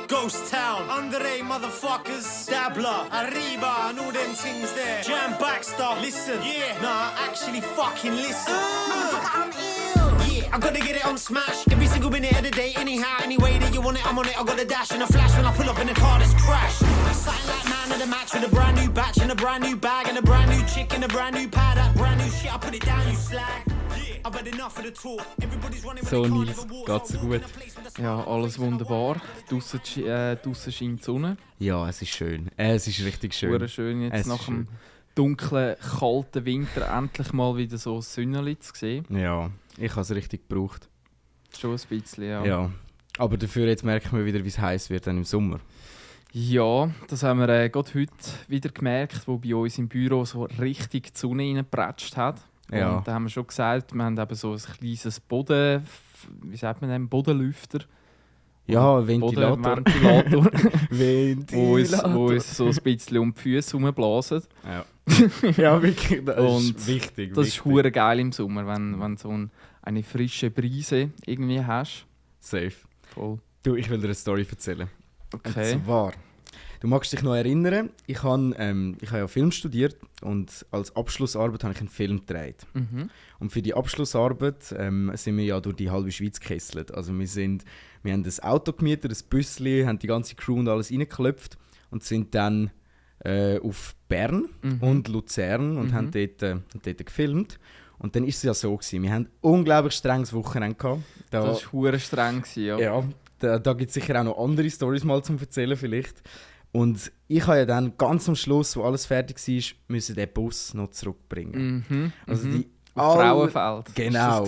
Ghost Town, Andre motherfuckers, Dabbler, Arriba, and all them things there. Jam Baxter, listen, yeah, nah, actually fucking listen. Motherfucker, I'm ill. Yeah, I gotta get it on smash. Every single minute of the day, anyhow, any way that you want it, I'm on it. I got a dash and a flash when I pull up in the car that's crash. Something like man of the match with a brand new batch and a brand new bag and a brand new chick and a brand new pad. That brand new shit, I put it down, you slag. So, Nils, geht's dir gut? Ja, alles wunderbar. Draussen scheint die Sonne. Ja, es ist schön. Es ist richtig schön. Schön jetzt nach dem dunklen, kalten Winter endlich mal wieder so ein Sonnenlicht zu sehen. Ja, ich habe es richtig gebraucht. Schon ein bisschen, ja. Ja, aber dafür jetzt merken wir wieder, wie es heiß wird dann im Sommer. Ja, das haben wir gerade heute wieder gemerkt, wo bei uns im Büro so richtig die Sonne reingepratscht hat. Ja. Und da haben wir schon gesagt, wir haben eben so ein kleines Bodenlüfter. Ja, Ventilator. Wo uns so ein bisschen um die Füße herumblasen. Ja. Ja, wirklich, das ist wichtig. Das ist verdammt geil im Sommer, wenn du so eine frische Brise irgendwie hast. Safe. Voll. Du, ich will dir eine Story erzählen. Okay. Und zwar, du magst dich noch erinnern, ich habe ja Film studiert und als Abschlussarbeit habe ich einen Film gedreht. Mhm. Und für die Abschlussarbeit sind wir ja durch die halbe Schweiz gekesselt. Also wir haben ein Auto gemietet, ein Büssli, haben die ganze Crew und alles reingeklopft und sind dann auf Bern und Luzern und haben dort gefilmt. Und dann war es ja so gewesen. Wir hatten ein unglaublich strenges Wochenende gehabt. Das war verdammt streng, ja. Ja, da gibt es sicher auch noch andere Storys mal zum Erzählen vielleicht. Und ich habe ja dann ganz am Schluss, wo alles fertig war, müssen den Bus noch zurückbringen. Also die Frauenfeld. Genau.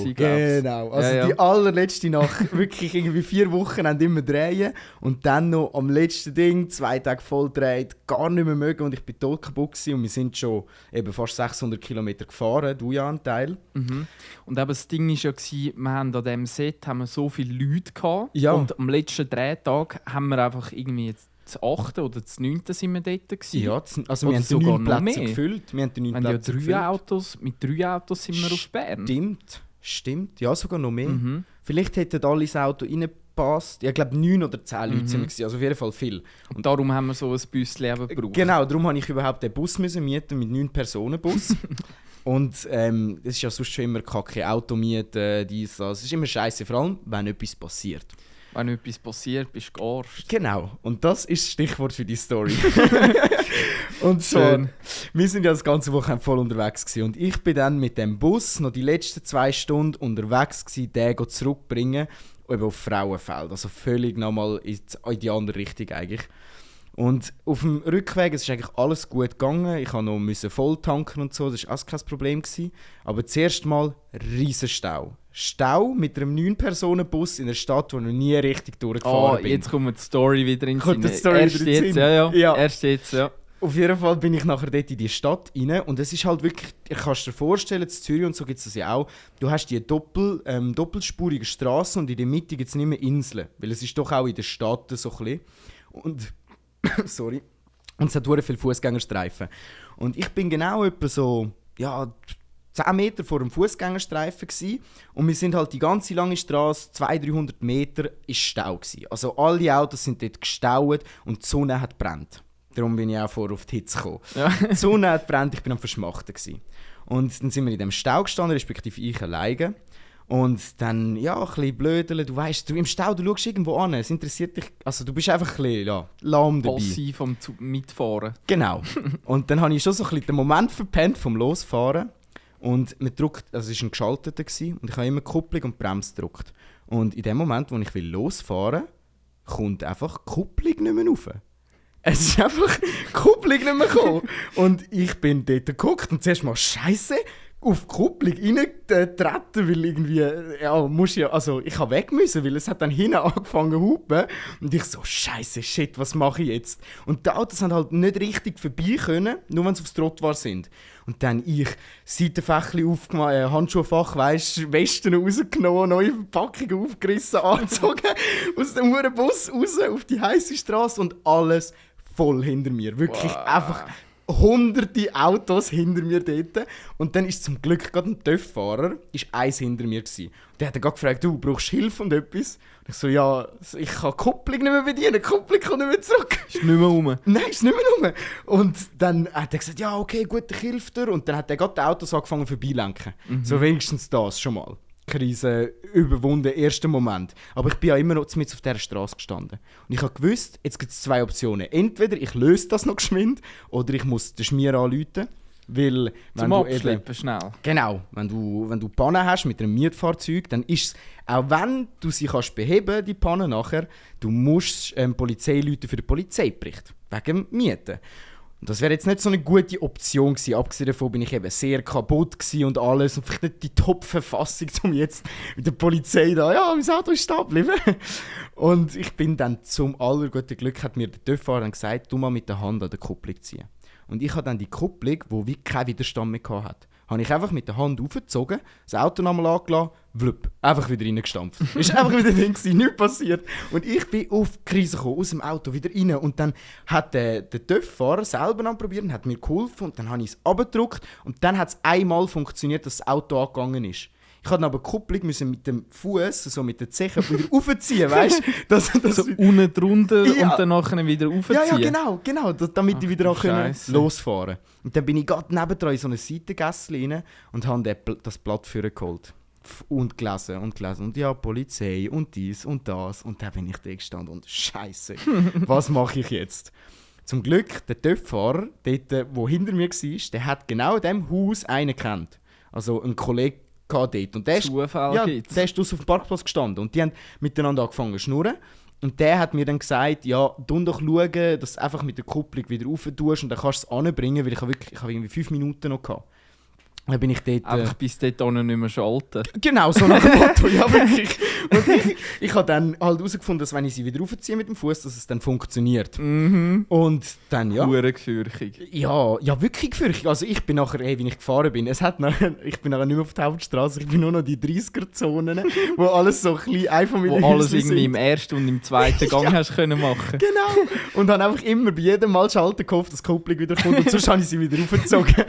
Also die allerletzte Nacht, wirklich irgendwie 4 Wochen immer drehen und dann noch am letzten Ding 2 Tage voll gedreht, gar nicht mehr mögen und ich bin tot kaputt gewesen und wir sind schon eben fast 600 Kilometer gefahren, du ja einen Teil. Mhm. Und eben das Ding war ja, wir haben an diesem Set so viele Leute gehabt, ja. Und am letzten Drehtag haben wir einfach irgendwie das 8. oder das 9. sind wir dort gewesen. Ja, also wir haben die 9 Plätze gefüllt. Wir haben die 9 Plätze gefüllt. Mit 3 Autos sind wir auf Bern. Stimmt. Ja, sogar noch mehr. Vielleicht hätten alle ins Auto reingepasst. Ja, ich glaube 9 oder 10 Leute sind wir, also auf jeden Fall viel. Und darum haben wir so ein Büsschen gebraucht. Genau, darum musste ich überhaupt den Bus mieten mit 9-Personen-Bus. Und es ist ja sonst schon immer kacke, Auto mieten, dies, das. Es ist immer scheiße, vor allem, wenn etwas passiert. Wenn etwas passiert, bist du gearscht. Genau, und das ist das Stichwort für die Story. Und so, wir sind ja das ganze Wochenende voll unterwegs gewesen. Und ich bin dann mit dem Bus noch die letzten 2 Stunden unterwegs gewesen, den zurückbringen, eben auf Frauenfeld. Also völlig nochmal in die andere Richtung eigentlich. Und auf dem Rückweg es ist eigentlich alles gut gegangen. Ich musste noch voll tanken und so, das war alles kein Problem gewesen. Aber zuerst mal riesen Stau. Stau mit einem 9-Personen-Bus in einer Stadt, wo ich noch nie richtig durchgefahren bin. Jetzt kommt die Story wieder ins Sinn. Erst jetzt, ja. Erst jetzt, ja. Auf jeden Fall bin ich nachher dort in die Stadt rein und es ist halt wirklich, ich kann dir vorstellen, in Zürich und so gibt es das ja auch, du hast die doppelspurige Straße und in der Mitte gibt es nicht mehr Inseln, weil es ist doch auch in der Stadt so ein bisschen. Und sorry. Und es hat sehr viele Fußgängerstreifen. Und ich bin genau etwa so, 10 Meter vor dem Fußgängerstreifen gsi und wir sind halt die ganze lange Straße, 200-300 Meter, ist Stau gsi. Also alle Autos sind dort gestaut und die Sonne hat brennt. Darum bin ich auch vor auf die Hitze gekommen. Ja. Die Sonne hat brennt, ich bin am Verschmachten gsi. Und dann sind wir in dem Stau gestanden, respektive ich alleine. Und dann, ein bisschen blödeln, du weißt, du im Stau, du schaust irgendwo an, es interessiert dich, also du bist einfach ein bisschen, lahm dabei. Passiv vom Mitfahren. Genau. Und dann habe ich schon so ein bisschen den Moment verpennt vom Losfahren. Und man drückt, also es war ein geschalteter und ich habe immer Kupplung und Bremse gedrückt. Und in dem Moment, wo ich losfahren will, kommt einfach die Kupplung nicht mehr rauf. Es ist einfach die Kupplung nicht mehr gekommen. Und ich bin dort geguckt und zuerst mal Scheiße auf die Kupplung reingetreten, weil irgendwie, ich habe weg müssen, weil es hat dann hinten angefangen zu hupen. Und ich so, Scheiße, shit, was mache ich jetzt? Und die Autos haben halt nicht richtig vorbei können, nur wenn sie aufs Trottoir sind. Und dann ich Seitenfächchen aufgemacht, Handschuhfach, Westen rausgenommen, neue Verpackungen aufgerissen, angezogen, aus dem Bus raus auf die heisse Straße und alles voll hinter mir. Wirklich einfach hunderte Autos hinter mir dort. Und dann ist zum Glück gerade ein TÜV-Fahrer, ist eins hinter mir gewesen. Der hat dann gerade gefragt, du brauchst Hilfe und etwas? Und ich so, ja, ich kann die Kupplung nicht mehr bedienen, die Kupplung kommt nicht mehr zurück. Ist nicht mehr rum. Nein, ist nicht mehr rum. Und dann hat er gesagt, ja, okay, gut, ich helfe dir. Und dann hat er gerade die Autos angefangen vorbeilenken. So wenigstens das schon mal. Krise überwunden, erster Moment. Aber ich bin ja immer noch mit auf dieser Straße gestanden. Und ich habe gewusst, jetzt gibt es 2 Optionen. Entweder ich löse das noch geschwind oder ich muss den Schmier anrufen. Weil, wenn Zum du Abschleppen schnell. Genau, wenn du Panne hast mit einem Mietfahrzeug, dann ist es, auch wenn du sie kannst beheben, die Panne nachher, du musst Polizei rufen für den Polizeibericht. Wegen dem Mieten. Und das wäre jetzt nicht so eine gute Option gewesen. Abgesehen davon bin ich eben sehr kaputt gewesen und alles. Und vielleicht nicht die Top-Verfassung, um jetzt mit der Polizei da, ja, mein Auto ist stehen geblieben. Und ich bin dann zum allerguten Glück, hat mir der TÜV-Fahrer dann gesagt, du mal mit der Hand an der Kupplung ziehen. Und ich habe dann die Kupplung, die wie keinen Widerstand mehr hatte, habe ich einfach mit der Hand aufgezogen, das Auto nochmal angelassen, wlupp, einfach wieder reingestampft. Ist einfach wieder drin gewesen, nichts passiert. Und ich bin auf die Krise gekommen, aus dem Auto wieder rein. Und dann hat der TÜV-Fahrer selber anprobiert und hat mir geholfen. Und dann habe ich es abgedrückt. Und dann hat es einmal funktioniert, dass das Auto angegangen ist. Ich musste aber die Kupplung mit dem Fuß, so mit den Zehen, wieder aufziehen, weißt du? So unten drunter Ja. und dann nachher wieder aufziehen. Ja, genau, damit ich wieder auch Scheisse. losfahren konnte. Und dann bin ich gerade nebendran in so eine Seitengässe rein und habe das Blatt vorgeholt. Und gelesen. Und ja, Polizei und dies und das. Und dann bin ich da gestanden und Scheiße, was mache ich jetzt? Zum Glück, der TÜV-Fahrer, der hinter mir war, der hat genau in diesem Haus einen gekannt. Also ein Kollege dort. Und der Zufall gibt's. der ist draussen auf dem Parkplatz gestanden. Und die haben miteinander angefangen zu schnurren. Und der hat mir dann gesagt, ja, tu doch schauen, dass du einfach mit der Kupplung wieder rauf tust und dann kannst du es anbringen, weil ich habe irgendwie 5 Minuten noch gehabt. Dann bin ich dort... Einfach bis dort unten nicht mehr schalten. Genau, so nach dem Motto, ja wirklich. Und ich habe dann halt herausgefunden, dass wenn ich sie wieder raufziehe mit dem Fuß, dass es dann funktioniert. Und dann, ja... Hure gefürchtig. Ja, wirklich gefürchtet. Also ich bin nachher, wie ich gefahren bin, ich bin nachher nicht mehr auf der Hauptstraße, ich bin nur noch die 30er-Zonen, wo alles so klein Einfamilienhäuser Wo alles irgendwie sind. im ersten und im zweiten Gang hast können machen. Genau. Und dann einfach immer bei jedem Mal schalten gehofft, dass die Kupplung wieder kommt und sonst habe ich sie wieder raufgezogen.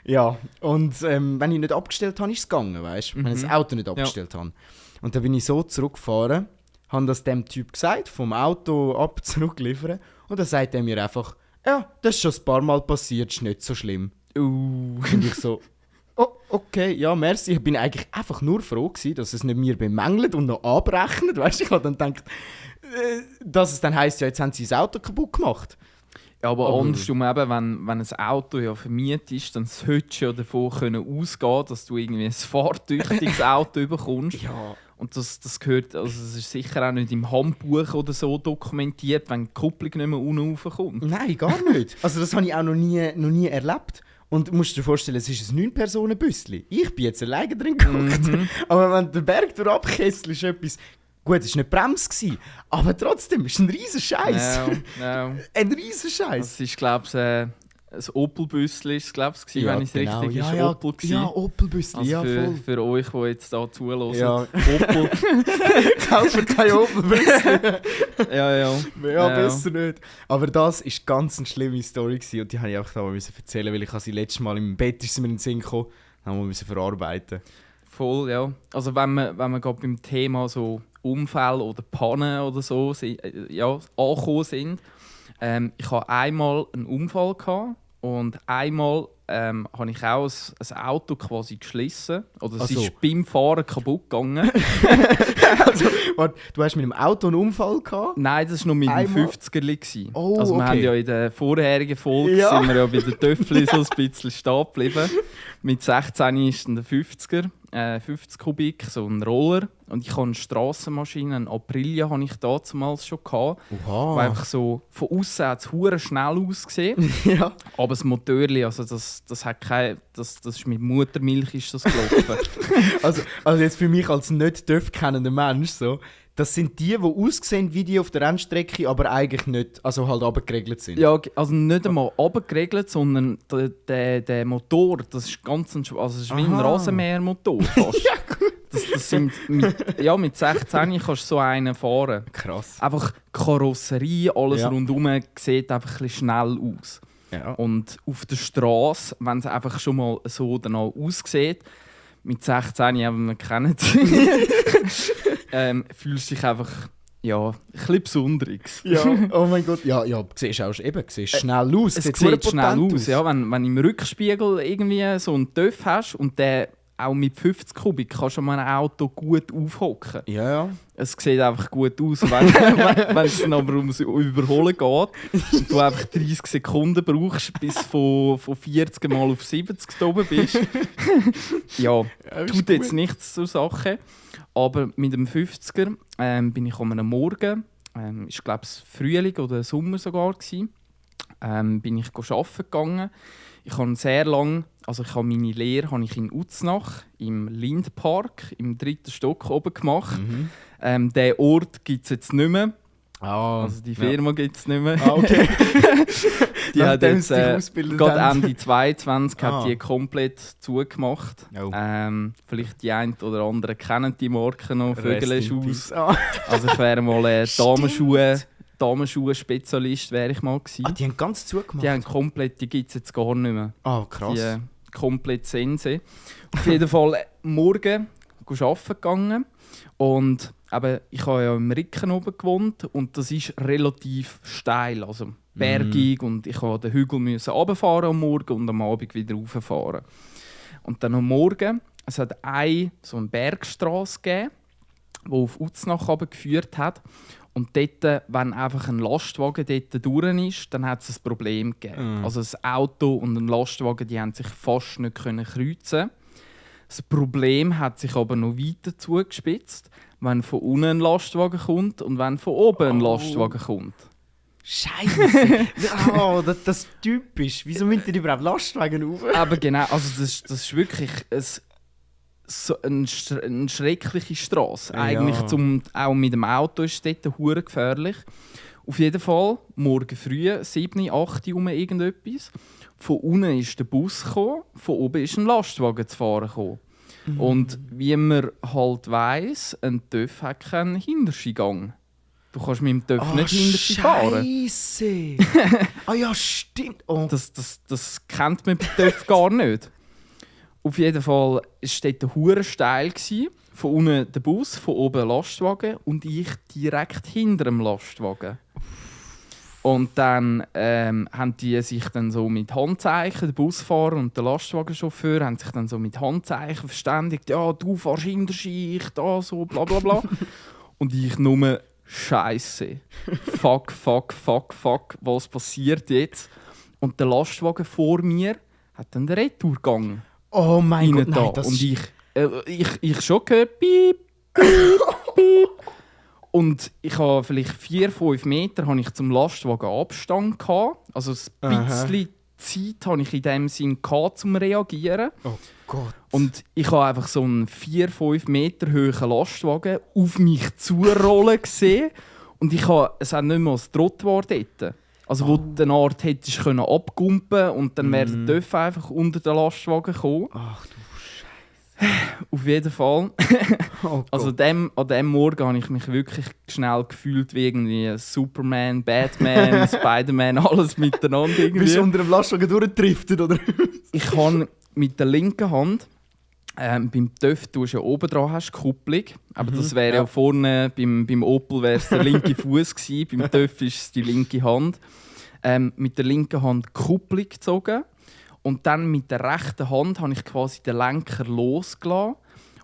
Ja, und wenn ich nicht abgestellt habe, ist es gegangen, weißt du? Wenn ich das Auto nicht abgestellt habe. Und dann bin ich so zurückgefahren, habe das dem Typ gesagt, vom Auto ab zurückliefern. Und dann sagt er mir einfach, ja, das ist schon ein paar Mal passiert, ist nicht so schlimm. Und ich so, oh, okay, ja, merci. Ich bin eigentlich einfach nur froh gewesen, dass es nicht mir bemängelt und noch abrechnet. Weißt du, ich habe dann gedacht, dass es dann heisst, ja, jetzt haben sie das Auto kaputt gemacht. Ja, aber andersrum eben, wenn ein Auto ja vermietet ist, dann solltest du ja davon ausgehen, dass du irgendwie ein fahrtüchtiges Auto bekommst. Ja. Und das gehört, also das ist sicher auch nicht im Handbuch oder so dokumentiert, wenn die Kupplung nicht mehr unten raufkommt. Nein, gar nicht. Also das habe ich auch noch nie erlebt. Und du musst dir vorstellen, es ist ein 9-Personen-Büsschen. Ich bin jetzt alleine drin geguckt. Aber wenn der Berg durchabkesselt, ist etwas... Gut, es war nicht Bremse, aber trotzdem, es ist ein riesen Scheiß. Ja. Ein riesen Scheiß. Das ist, glaube ich, ein Opel-Büsschen, wenn ich es richtig ist. Opel gewesen. Ja, Opel-Büsschen, Also ja, voll. für euch, die jetzt hier zuhören. Ja. Opel. Kauft kein Opel-Büsschen. Ja. Besser nicht. Aber das war ganz eine schlimme Story gewesen, und die musste ich einfach da mal erzählen, weil ich sie letztes Mal im Bett ist sie mir in den Sinn gekommen, haben wir verarbeiten. Voll, ja. Also wenn wir gerade beim Thema so Unfälle oder Pannen oder so angekommen sind. Ich hatte einmal einen Unfall gehabt und einmal habe ich auch ein Auto quasi geschlissen. Oder es ist beim Fahren kaputt gegangen. Also, warte, du hast mit dem Auto einen Unfall gehabt? Nein, das war noch mit dem Einmal? 50er. Oh, also wir okay. haben ja in der vorherigen Folge sind wir ja bei der Töffli so ein bisschen stehen geblieben. Mit 16 ist dann der 50er, 50 Kubik, so ein Roller. Und ich habe eine Strassenmaschine, eine Aprilia hatte ich damals schon gehabt. Oha. Wo einfach so von außen hat es hure schnell ausgesehen. Ja. Aber das Motorli, also das hat das ist mit Muttermilch ist das gelaufen. Also jetzt für mich als nicht kennender Mensch so, das sind die aussehen wie die auf der Rennstrecke, aber eigentlich nicht, also halt abgeregelt sind. Ja, also nicht einmal runtergeregelt, sondern der Motor, das ist ganz ein, also es ist wie ein Rasenmähermotor fast. Ja, gut. Das sind mit 16 kannst du so einen fahren. Krass. Einfach Karosserie, alles Ja. rundum sieht einfach ein bisschen schnell aus. Ja. Und auf der Straße, wenn es einfach schon mal so danach aussieht, mit 16, wie man kennt, fühlst du dich einfach ein bisschen Besonderes. Ja, oh mein Gott. Ja, siehst auch eben, siehst schnell aus. Es sieht sieht schnell potent aus, ja, wenn du im Rückspiegel irgendwie so einen TÜV hast und der auch mit 50 Kubik kannst du an einem Auto gut aufhocken. Ja. Es sieht einfach gut aus, wenn es dann aber ums Überholen geht und du einfach 30 Sekunden brauchst, bis du von 40 mal auf 70 da oben bist. Ja, tut jetzt nichts zur Sache. Aber mit dem 50er bin ich an einem Morgen, ich glaube es Frühling oder Sommer sogar, bin ich arbeiten gegangen. Ich habe sehr lange, also ich habe meine Lehre in Uznach im Lindpark im 3. Stock oben gemacht. Den Ort gibt es jetzt nicht mehr. Also die Firma gibt es nicht mehr. Okay. Die hat jetzt gerade Ende 22 hat die komplett zugemacht. Oh. Vielleicht die einen oder anderen kennen die Marke noch, Vögele-Schuss. Ah. Also ich wäre mal Damenschuhe-Spezialist wäre ich mal gewesen. Die haben ganz zugemacht? Die haben komplett, die gibt es jetzt gar nicht mehr. Krass. Die komplett Sense. Auf jeden Fall morgen arbeiten gegangen. Und eben, ich habe ja im Ricken oben gewohnt und das ist relativ steil, also bergig. Und ich musste den Hügel runterfahren am Morgen und am Abend wieder rauffahren. Und dann am Morgen, es hat so eine Bergstrasse gegeben, die auf Uznach geführt hat. Und dort, wenn einfach ein Lastwagen dort durch ist, dann hat es ein Problem gegeben. Also ein Auto und ein Lastwagen, die haben sich fast nicht kreuzen. Das Problem hat sich aber noch weiter zugespitzt, wenn von unten ein Lastwagen kommt und wenn von oben ein Lastwagen kommt. Scheiße! Das ist typisch. Wieso müssen die überhaupt Lastwagen rauf? Aber genau, also das ist wirklich eine schreckliche Straße. Eigentlich auch mit dem Auto ist es dort hure gefährlich. Auf jeden Fall, morgen früh, 7, 8 Uhr irgendetwas. Von unten ist der Bus gekommen, von oben ist ein Lastwagen zu fahren gekommen. Und wie man halt weiss, ein TÜV hat keinen Hinterscheingang. Du kannst mit dem TÜV nicht Hinterschein fahren. Scheisse! Ja, stimmt. Oh. Das kennt man beim TÜV gar nicht. Auf jeden Fall war es dort hure steil. Von unten der Bus, von oben ein Lastwagen und ich direkt hinter dem Lastwagen. Und dann haben die sich dann so mit Handzeichen, der Busfahrer und der Lastwagenchauffeur, haben sich dann so mit Handzeichen verständigt. Ja, du fährst hinter sich, da so, bla bla bla. Und ich nur Scheiße. Fuck, was passiert jetzt? Und der Lastwagen vor mir hat dann den Retourgang. Oh mein Gott, nein, das und ich schon gehört, piep, piep, piep. Und ich habe vielleicht 4-5 Meter habe ich zum Lastwagen Abstand gehabt. Also ein bisschen Zeit habe ich in dem Sinn gehabt, zum Reagieren. Oh Gott. Und ich habe einfach so einen 4-5 Meter hohen Lastwagen auf mich zurollen gesehen. Und es hat nicht mal ein Trottoir dort. Also wo du eine Art hättest können abgumpen und dann wäre der TÜV einfach unter den Lastwagen gekommen. Ach du Auf jeden Fall. Also an dem Morgen habe ich mich wirklich schnell gefühlt wie irgendwie Superman, Batman, Spider-Man, alles miteinander. Irgendwie. Bist du unter dem Lastwagen durchgedriftet, oder? Ich habe mit der linken Hand, beim TÜV du ja oben dran hast, Kupplung. Aber das wäre ja vorne, beim Opel wäre es der linke Fuß gewesen, beim TÜV ist es die linke Hand. Mit der linken Hand Kupplung gezogen. Und dann mit der rechten Hand habe ich quasi den Lenker losgelassen.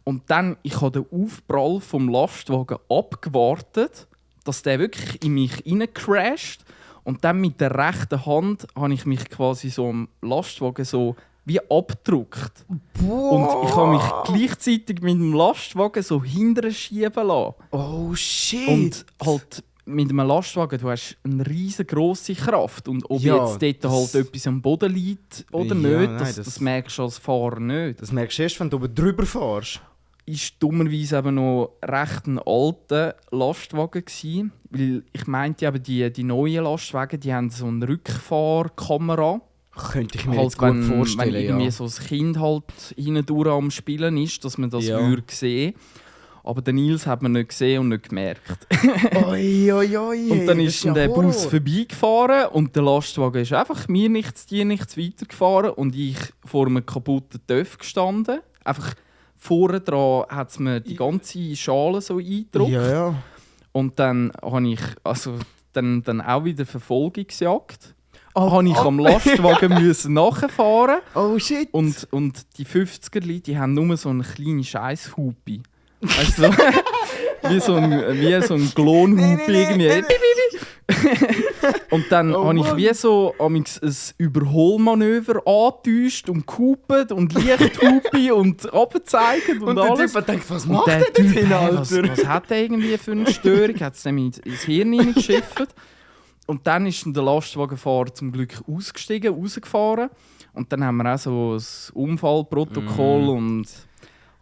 Und dann habe ich den Aufprall vom Lastwagen abgewartet, dass der wirklich in mich reincrasht. Und dann mit der rechten Hand habe ich mich quasi so am Lastwagen so wie abgedrückt. Und ich habe mich gleichzeitig mit dem Lastwagen so hinterher schieben lassen. Oh shit! Und halt mit einem Lastwagen, du hast eine riesengroße Kraft. Und ob jetzt dort halt etwas am Boden liegt oder nicht, das merkst du als Fahrer nicht. Das merkst du erst, wenn du oben drüber fährst. Ist dummerweise eben noch recht ein alter Lastwagen gewesen, weil ich meinte eben, die neuen Lastwagen, die haben so eine Rückfahrkamera. Könnte ich mir halt, jetzt gut vorstellen, wenn irgendwie so ein Kind halt hindurch am Spielen ist, dass man das würde sehen. Aber den Nils hat man nicht gesehen und nicht gemerkt. Oi, oi, oi. Und dann das ist dann der Horror. Bus vorbeigefahren und der Lastwagen ist einfach mir nichts, dir nichts weitergefahren und ich vor einem kaputten TÜV gestanden. Einfach vorne dran hat es mir die ganze Schale so eingedruckt. Ja. Und dann habe ich dann auch wieder Verfolgungsjagd. Habe ich am Lastwagen müssen nachfahren. Oh shit. Und die 50er-Leute, die haben nur so eine kleine Scheisshupe. Weißt du, so, wie so ein Klonhupe irgendwie. Und dann habe ich wie so ein Überholmanöver angetäuscht und gehupet und Lichthupe und runtergezeigt und der alles. Typ denkt, was Und macht der der Typ, denn, hey, Alter? was hat der irgendwie für eine Störung? Hat es nämlich ins Hirn hineingeschifft. Und dann ist dann der Lastwagenfahrer zum Glück ausgestiegen, rausgefahren. Und dann haben wir auch so ein Unfallprotokoll und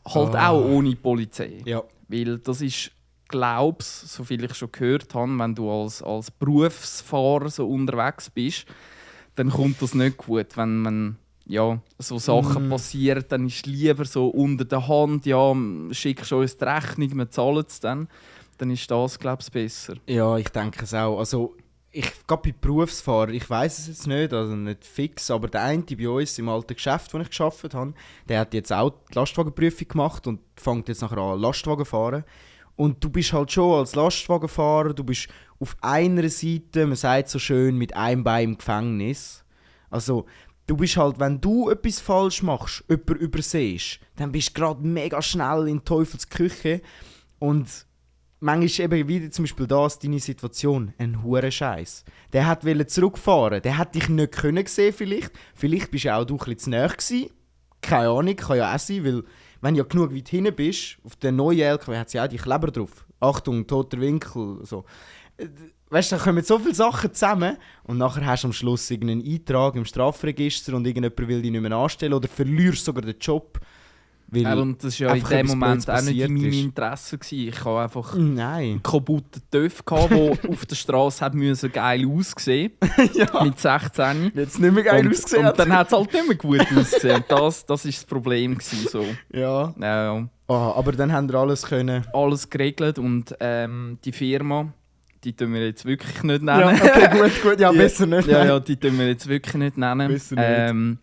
halt auch ohne Polizei. Ja. Weil das ist, glaub's, so viel ich schon gehört habe, wenn du als Berufsfahrer so unterwegs bist, dann kommt das nicht gut. Wenn so Sachen passieren, dann ist es lieber so unter der Hand, ja, schickst du uns die Rechnung, wir zahlen es dann. Dann ist das, glaube ich, besser. Ja, ich denke es auch. Also, gerade bei Berufsfahrern, ich weiß es jetzt nicht, also nicht fix, aber der eine bei uns im alten Geschäft, wo ich gearbeitet habe, der hat jetzt auch die Lastwagenprüfung gemacht und fängt jetzt nachher an Lastwagen fahren. Und du bist halt schon als Lastwagenfahrer, du bist auf einer Seite, man sagt so schön, mit einem Bein im Gefängnis. Also, du bist halt, wenn du etwas falsch machst, jemanden übersehst, dann bist du gerade mega schnell in Teufels Küche. Und manchmal eben wie zum Beispiel das, deine Situation, ein hure Scheiß. Der wollte zurückfahren, der hätte dich nicht können sehen vielleicht. Vielleicht bist du auch du ein bisschen zu nahe gewesen. Keine Ahnung, kann ja auch sein, weil wenn du ja genug weit hinten bist, auf der neuen LKW hat sie auch die Kleber drauf. Achtung, toter Winkel, so. Weißt du, da kommen so viele Sachen zusammen und nachher hast du am Schluss irgendeinen Eintrag im Strafregister und irgendjemand will dich nicht mehr anstellen oder verlierst sogar den Job. Weil Ja, und das war ja in einfach dem etwas Moment Blödes auch nicht in passiert meinem ist. Interesse. Ich hatte einfach Nein. einen kaputten TÜV, der auf der Straße geil aussehen Ja. mit 16. Jetzt nicht mehr geil ausgesehen. Und dann hat es halt nicht mehr gut ausgesehen. Das war das Problem. So. Ja. Ja, Aber dann haben wir alles können. alles geregelt und die Firma, die tun wir jetzt wirklich nicht nennen. Ja, okay, gut. Ja, Die- besser nicht. Ja, die tun wir jetzt wirklich nicht nennen. Besser nicht.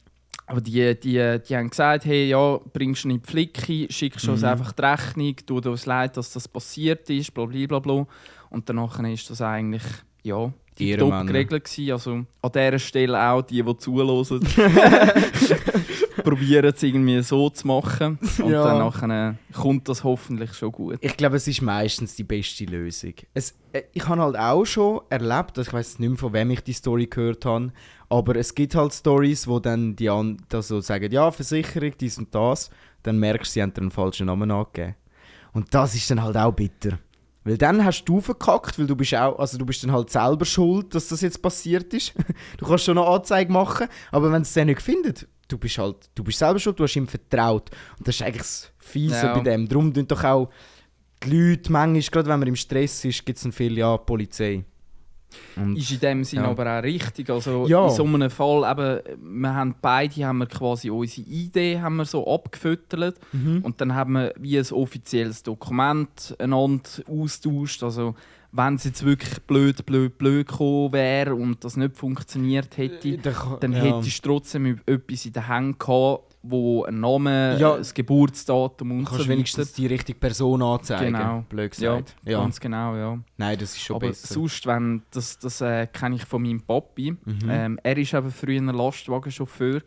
Aber die haben gesagt, hey, ja, bringst du nicht die Flicke, schickst uns einfach die Rechnung, tut uns leid, dass das passiert ist, blablabla. Und danach ist das eigentlich, ja, die top Ehrenmänner. geregelt gewesen. Also an dieser Stelle auch die zuhören, probieren es irgendwie so zu machen. Und Ja. dann nachher kommt das hoffentlich schon gut. Ich glaube, es ist meistens die beste Lösung. Ich habe halt auch schon erlebt, ich weiß nicht mehr, von wem ich die Story gehört habe, aber es gibt halt Stories, wo dann die anderen so sagen, ja, Versicherung, dies und das, dann merkst du, sie haben dir einen falschen Namen angegeben. Und das ist dann halt auch bitter. Weil dann hast du verkackt, weil du bist dann halt selber schuld, dass das jetzt passiert ist. Du kannst schon eine Anzeige machen, aber wenn es den nicht findet, du bist selber schuld, du hast ihm vertraut. Und das ist eigentlich das Fiese Ja. bei dem. Darum tun doch auch die Leute, manchmal, gerade wenn man im Stress ist, gibt es dann viel, ja, Polizei. Und Ist in dem Sinne Ja. aber auch richtig. Also Ja. in so einem Fall, eben, haben wir quasi unsere Idee haben wir so abgefüttert und dann haben wir wie ein offizielles Dokument einander austauscht. Also wenn es jetzt wirklich blöd gekommen wäre und das nicht funktioniert hätte, dann hättest du trotzdem etwas in der Hand gehabt, wo ein Name, Ja. das Geburtsdatum und du kannst so wenigstens die richtige Person anzeigen. Genau. Blöd Ja, gesagt. Ja. ganz genau, ja. Nein, das ist schon Aber besser. sonst, wenn, das kenne ich von meinem Papi. Mhm. Er war eben früher ein Lastwagenchauffeur.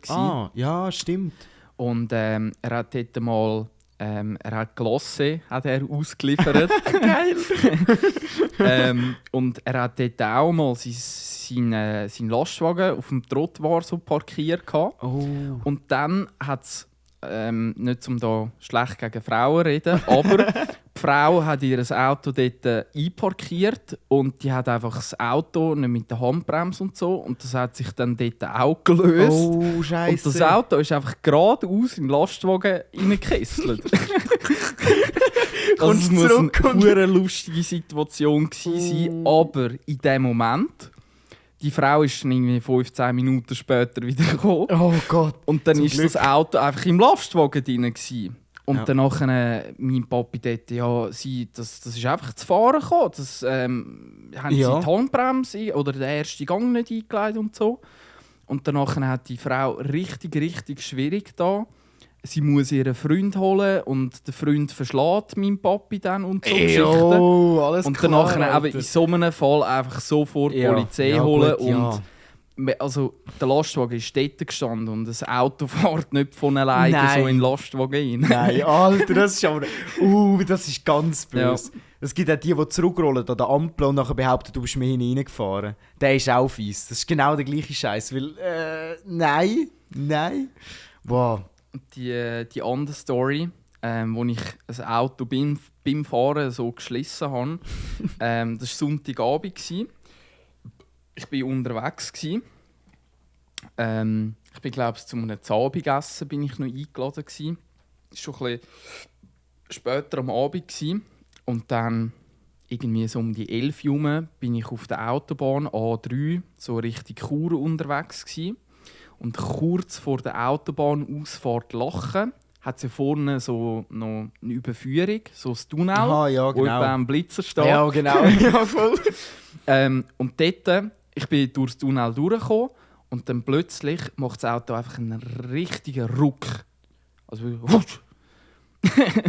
Ja, stimmt. Und er hat dort mal er hat Glosse hat er ausgeliefert. Geil! Und er hat dort auch mal seinen Lastwagen auf dem Trottoir so parkiert. Gehabt. Oh. Und dann hat es, nicht um da schlecht gegen Frauen zu reden, aber die Frau hat ihr Auto dort einparkiert und die hat einfach das Auto nicht mit der Handbremse und so und das hat sich dann dort auch gelöst. Oh, Scheiße. Und das Auto ist einfach geradeaus in den Lastwagen reingekesselt. Also es muss zurück und- eine lustige Situation gewesen sein, aber in dem Moment, die Frau ist dann irgendwie 15 Minuten später wieder gekommen Oh Gott. und dann Zum ist Glück. das Auto einfach im Lastwagen drin gewesen. Und dann nachher mein Papi dort, ja, das ist einfach zu fahren gekommen. Das, haben sie die Handbremse oder den ersten Gang nicht eingelegt und so. Und danach hat die Frau richtig schwierig da. Sie muss ihren Freund holen und der Freund verschlägt meinen Papi dann und so Geschichten. Alles und klar, danach eben in so einem Fall einfach sofort die Polizei holen. Gut, und also, der Lastwagen ist dort gestanden und das Auto fährt nicht von alleine so in den Lastwagen rein. Nein, Alter, das ist aber... das ist ganz böse. Ja. Es gibt auch die zurückrollen an der Ampel und nachher behaupten, du bist mir hineingefahren. Der ist auch fies. Das ist genau der gleiche Scheiß. Weil, nein. Wow. Die andere Story, wo ich ein Auto beim Fahren so geschlissen habe, das war Sonntagabend. Ich war unterwegs. Ich bin, glaube ich, zu einem Zahnbigessen bin ich noch eingeladen. Es war schon ein bisschen später am Abend. Und dann, irgendwie so um die 11 Uhr, bin ich auf der Autobahn A3, so Richtung Chur unterwegs. Und kurz vor der Autobahnausfahrt Lachen hat sie vorne so noch eine Überführung, so ein Tunnel, wo über einem Blitzer steht. Ja, genau. Ja, voll. Und dort, ich bin durch das Tunnel durchgekommen und dann plötzlich macht das Auto einfach einen richtigen Ruck. Also,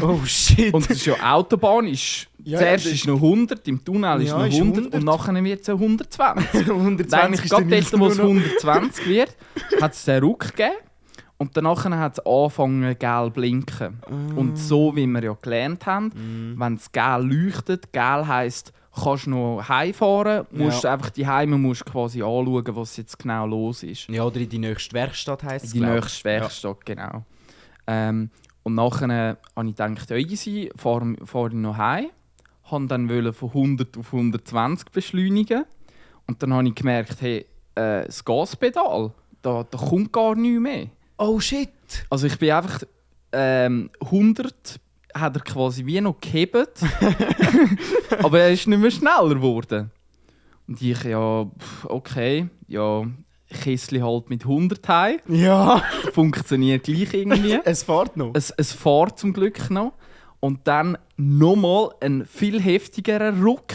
oh shit. Und das ist ja Autobahn, zuerst ist noch 100, im Tunnel ist noch 100 und nachher wird es 120. 120 gerade dort, wo es 120 wird, hat es den Ruck gegeben und danach hat es angefangen gelb zu blinken. Und so wie wir ja gelernt haben, wenn es gelb leuchtet, gelb heisst, kannst du noch heimfahren, musst einfach die Heime musst quasi anschauen, was jetzt genau los ist. Ja, oder in die nächste Werkstatt heisst es. Die nächste Werkstatt, genau. Und nachher habe ich gedacht, easy, fahre ich noch heim. Ich dann von 100 auf 120 beschleunigen. Und dann habe ich gemerkt, hey, das Gaspedal, da kommt gar nichts mehr. Oh shit! Also ich bin einfach 100 hat er quasi wie noch gehebt. Aber er ist nicht mehr schneller geworden. Und ich, ja, okay, ja, Kessli halt mit 100 heim. Ja. Funktioniert gleich irgendwie. Es fährt noch. Es fährt zum Glück noch. Und dann nochmal ein viel heftigerer Ruck.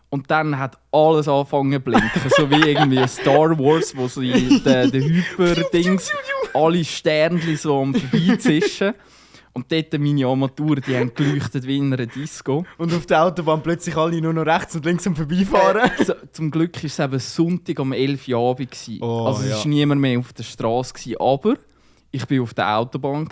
Und dann hat alles angefangen zu blinken. So wie irgendwie Star Wars, wo sie den Hyper-Dings, alle Sternchen so am Vorbeizischen. Und dort meine Armaturen, die haben geleuchtet wie in einer Disco. Und auf der Autobahn plötzlich alle nur noch rechts und links am Vorbeifahren. Zum Glück war es eben Sonntag um 11 Uhr Abend. Oh, also es war niemand mehr auf der Straße. Aber ich war auf der Autobahn.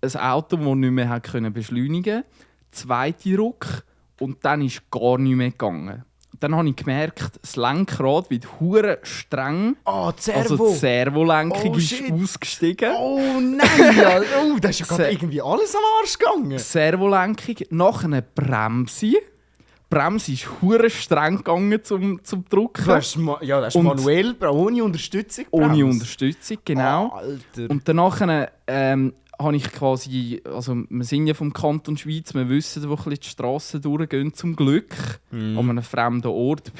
Ein Auto, das nicht mehr beschleunigen konnte. Zweiter Ruck. Und dann ist gar nichts mehr gegangen. Dann habe ich gemerkt, das Lenkrad wird hure streng. Oh, Servo. Also die Servolenkung ist ausgestiegen. Oh nein! Oh, da ist ja gerade irgendwie alles am Arsch gegangen. Servolenkung, nachher eine Bremse. Die Bremse ist hure streng gegangen zum Drücken. Das ist manuell, ohne Unterstützung. Ohne Unterstützung, genau. Oh, Alter. Und danach habe ich quasi, also wir sind ja vom Kanton Schweiz, wir wissen, wo die Strassen durchgehen, zum Glück, an einem fremden Ort.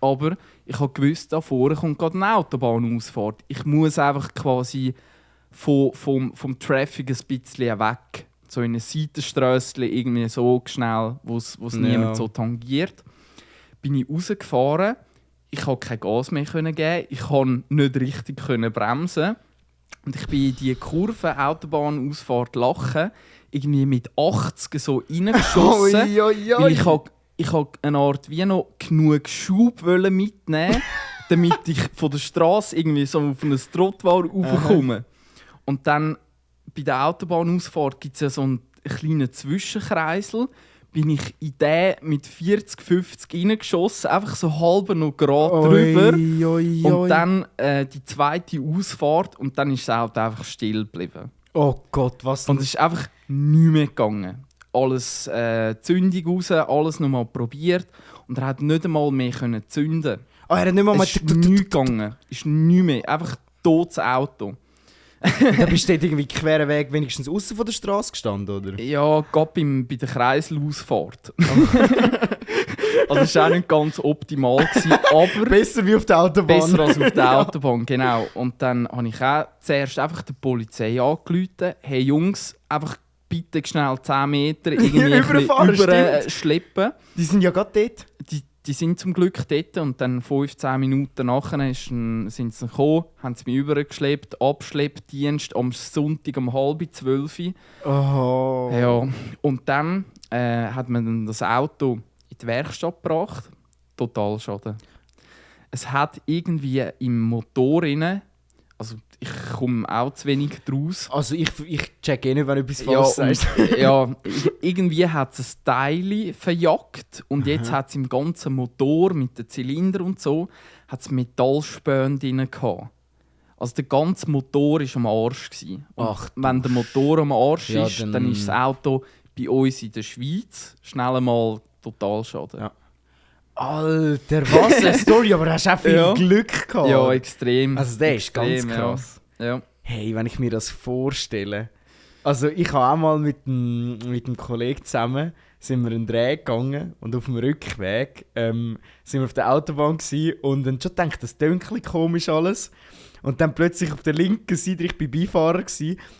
Aber ich habe gewusst, da vorne kommt gerade eine Autobahnausfahrt. Ich muss einfach quasi vom Traffic ein bisschen weg. So in ein Seitenströsschen, irgendwie so schnell, wo es niemand so tangiert. Bin ich rausgefahren, ich konnte kein Gas mehr geben, ich konnte nicht richtig bremsen. Und ich bin in diese Kurve, Autobahnausfahrt Lachen, irgendwie mit 80 so reingeschossen. Weil ich wollte eine Art wie noch genug Schub mitnehmen, damit ich von der Straße irgendwie so auf ein Trottoir raufkomme. Und dann bei der Autobahnausfahrt gibt es ja so einen kleinen Zwischenkreisel. Bin ich in den mit 40, 50 reingeschossen, einfach so halb noch gerade drüber. Und dann die zweite Ausfahrt und dann ist das Auto einfach still geblieben. Oh Gott, was? Und es ist einfach nichts mehr gegangen. Alles Zündung raus, alles nochmal probiert und er hat nicht einmal mehr zünden. Oh, er hat nicht mal Es ist nichts gegangen. Es ist nichts mehr. Einfach totes Auto. Und dann bist du dort irgendwie queren Weg wenigstens außen von der Straße gestanden, oder? Ja, gerade bei der Kreiselausfahrt. Also das war auch nicht ganz optimal, aber Besser wie auf der Autobahn. besser als auf der Autobahn, genau. Und dann habe ich auch zuerst einfach der Polizei angerufen. Hey Jungs, einfach bitte schnell 10 Meter irgendwie Überfahren, überschleppen. Die sind ja gerade dort. Die sind zum Glück dort und dann 15 Minuten nachher sind sie gekommen, haben sie mich übergeschleppt, Abschleppdienst am Sonntag um 11:30. Oh. Ja, und dann hat man dann das Auto in die Werkstatt gebracht. Total Schaden. Es hat irgendwie im Motor rein, also ich komme auch zu wenig draus. Also ich check eh nicht, wenn du etwas Ja, falsch sagst. ja, irgendwie hat es ein Teil verjagt und jetzt hat es im ganzen Motor mit den Zylinder und so hat's Metallspäne drin gehabt. Also der ganze Motor war am Arsch gewesen. Und Ach, wenn der Motor am Arsch Ja, ist, dann- dann ist das Auto bei uns in der Schweiz schnell einmal total Schaden. Ja. Alter, was eine Story, aber du hast auch viel Ja. Glück gehabt. Ja, extrem. Also der ist ganz Extrem, krass. Ja. Hey, wenn ich mir das vorstelle. Also ich habe auch mal mit einem Kollegen zusammen sind wir einen Dreh gegangen und auf dem Rückweg sind wir auf der Autobahn gewesen, und dann schon gedacht, das klingt ein bisschen komisch alles. Und dann plötzlich auf der linken Seite, ich war Beifahrer,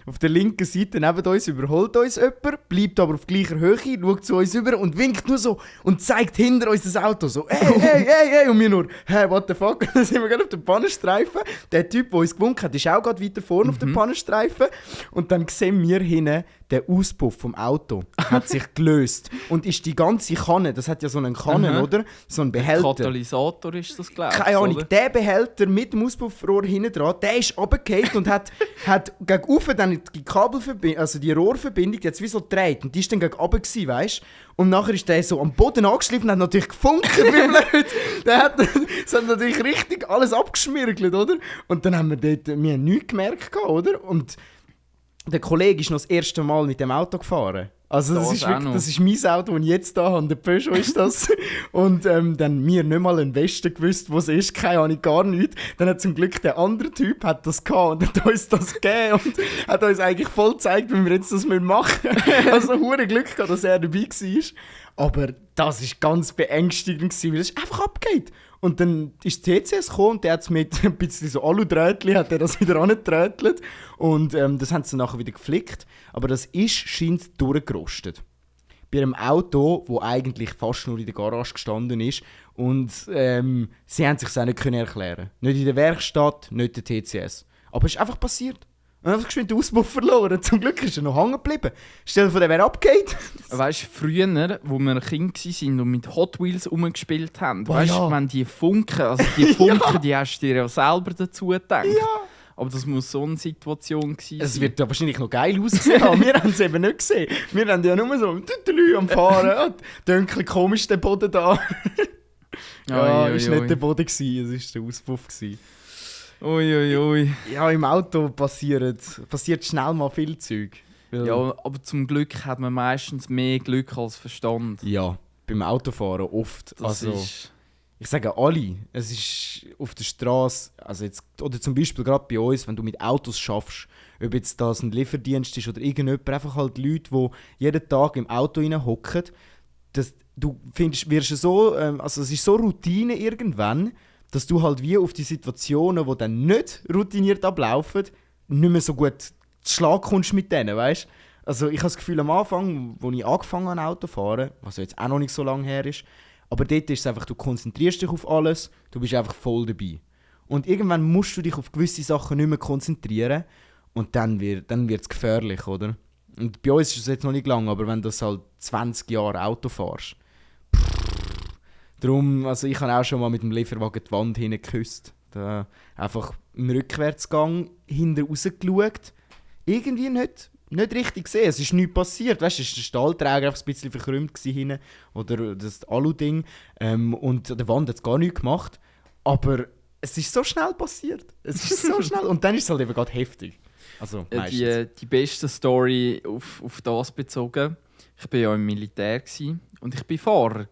auf der linken Seite neben uns überholt uns jemand, bleibt aber auf gleicher Höhe, schaut zu uns über und winkt nur so und zeigt hinter uns das Auto so hey, und wir nur, hey, what the fuck, und dann sind wir gerade auf dem Pannenstreifen. Der Typ, der uns gewunken hat, ist auch gerade weiter vorne auf dem Pannenstreifen, und dann sehen wir hinten, der Auspuff vom Auto hat sich gelöst und ist die ganze Kanne, das hat ja so einen Kannen, Aha. oder? So einen Behälter. Katalysator ist das, glaube ich. Keine Ahnung, oder? der Behälter mit dem Auspuffrohr hinten dran, der ist runtergefallen und hat gegen dann die Kabelverbindung, also die Rohrverbindung, die hat wie so gedreht und die ist dann gegen runter gewesen, weißt? Und nachher ist der so am Boden angeschliffen und hat natürlich gefunkt, wie blöd. Es hat natürlich richtig alles abgeschmirgelt, oder? Und dann haben wir haben nichts gemerkt, oder? Und der Kollege ist noch das erste Mal mit dem Auto gefahren. Also das Das ist auch wirklich, noch. das ist mein Auto, das ich jetzt da habe. Der Peugeot ist das. Und dann wir nicht mal einen Westen gewusst, wo es ist. Keine Ahnung, gar nichts. Dann hat zum Glück der andere Typ hat das gehabt und hat uns das gegeben und hat uns eigentlich voll gezeigt, wie wir jetzt das machen müssen. Also hure Glück gehabt, dass er dabei war. Aber das war ganz beängstigend, weil es einfach abgeht. Und dann ist TCS gekommen und der hat es mit ein bisschen so Aludrähtchen hat er das wieder angeträtelt. Und das haben sie nachher wieder geflickt. Aber das ist scheint durchgerostet. Bei einem Auto, das eigentlich fast nur in der Garage gestanden ist. Und sie haben sich auch nicht erklären können. Nicht in der Werkstatt, nicht der TCS. Aber es ist einfach passiert. Und einfach geschwind den Auspuff verloren. Zum Glück ist er noch hängen geblieben. Stell dir vor, der wäre abgeht. Weißt du, früher, wo wir Kinder waren und mit Hot Wheels rumgespielt haben, Oh, weißt du, ja. wenn die Funken, also die Funken, die hast du dir ja selber dazu gedacht. Ja. Aber das muss so eine Situation gewesen Es sein. wird ja wahrscheinlich noch geil aussehen, aber wir haben es eben nicht gesehen. Wir haben ja nur so Tütelü am Fahren. Ja, Dünkel komisch der Boden da. Ja, Ui, ui, ist nicht ui. der Boden gewesen, es war der Auspuff gewesen. Ui. Ja, im Auto passiert schnell mal viel Zeug. Weil- Ja, aber zum Glück hat man meistens mehr Glück als Verstand. Ja, beim Autofahren oft. Das Also, ist... ich sage alle, es ist auf der Straße, also jetzt, oder zum Beispiel gerade bei uns, wenn du mit Autos schaffst, ob jetzt das ein Lieferdienst ist oder irgendjemand, einfach halt Leute, die jeden Tag im Auto hocken, du wirst so, also es ist so Routine irgendwann, dass du halt wie auf die Situationen, die dann nicht routiniert ablaufen, nicht mehr so gut zu Schlag kommst mit denen, weißt? Also ich habe das Gefühl, am Anfang, als ich angefangen habe Auto zu fahren, was jetzt auch noch nicht so lange her ist, aber dort ist es einfach, du konzentrierst dich auf alles, du bist einfach voll dabei. Und irgendwann musst du dich auf gewisse Sachen nicht mehr konzentrieren und dann wird es gefährlich, oder? Und bei uns ist es jetzt noch nicht lang, aber wenn du halt 20 Jahre Auto fährst, darum, also ich habe auch schon mal mit dem Lieferwagen die Wand hingeküsst. Da einfach im Rückwärtsgang hinten rausgeschaut. Irgendwie nicht richtig gesehen. Es ist nichts passiert. Weißt du, der Stahlträger einfach ein bisschen verkrümmt hinten. Oder das Alu-Ding. Und an der Wand hat es gar nichts gemacht. Aber es ist so schnell passiert. Es ist so schnell. Und dann ist es halt eben gerade heftig. Also meistens. Die beste Story auf das bezogen. Ich war ja im Militär und ich war Fahrer.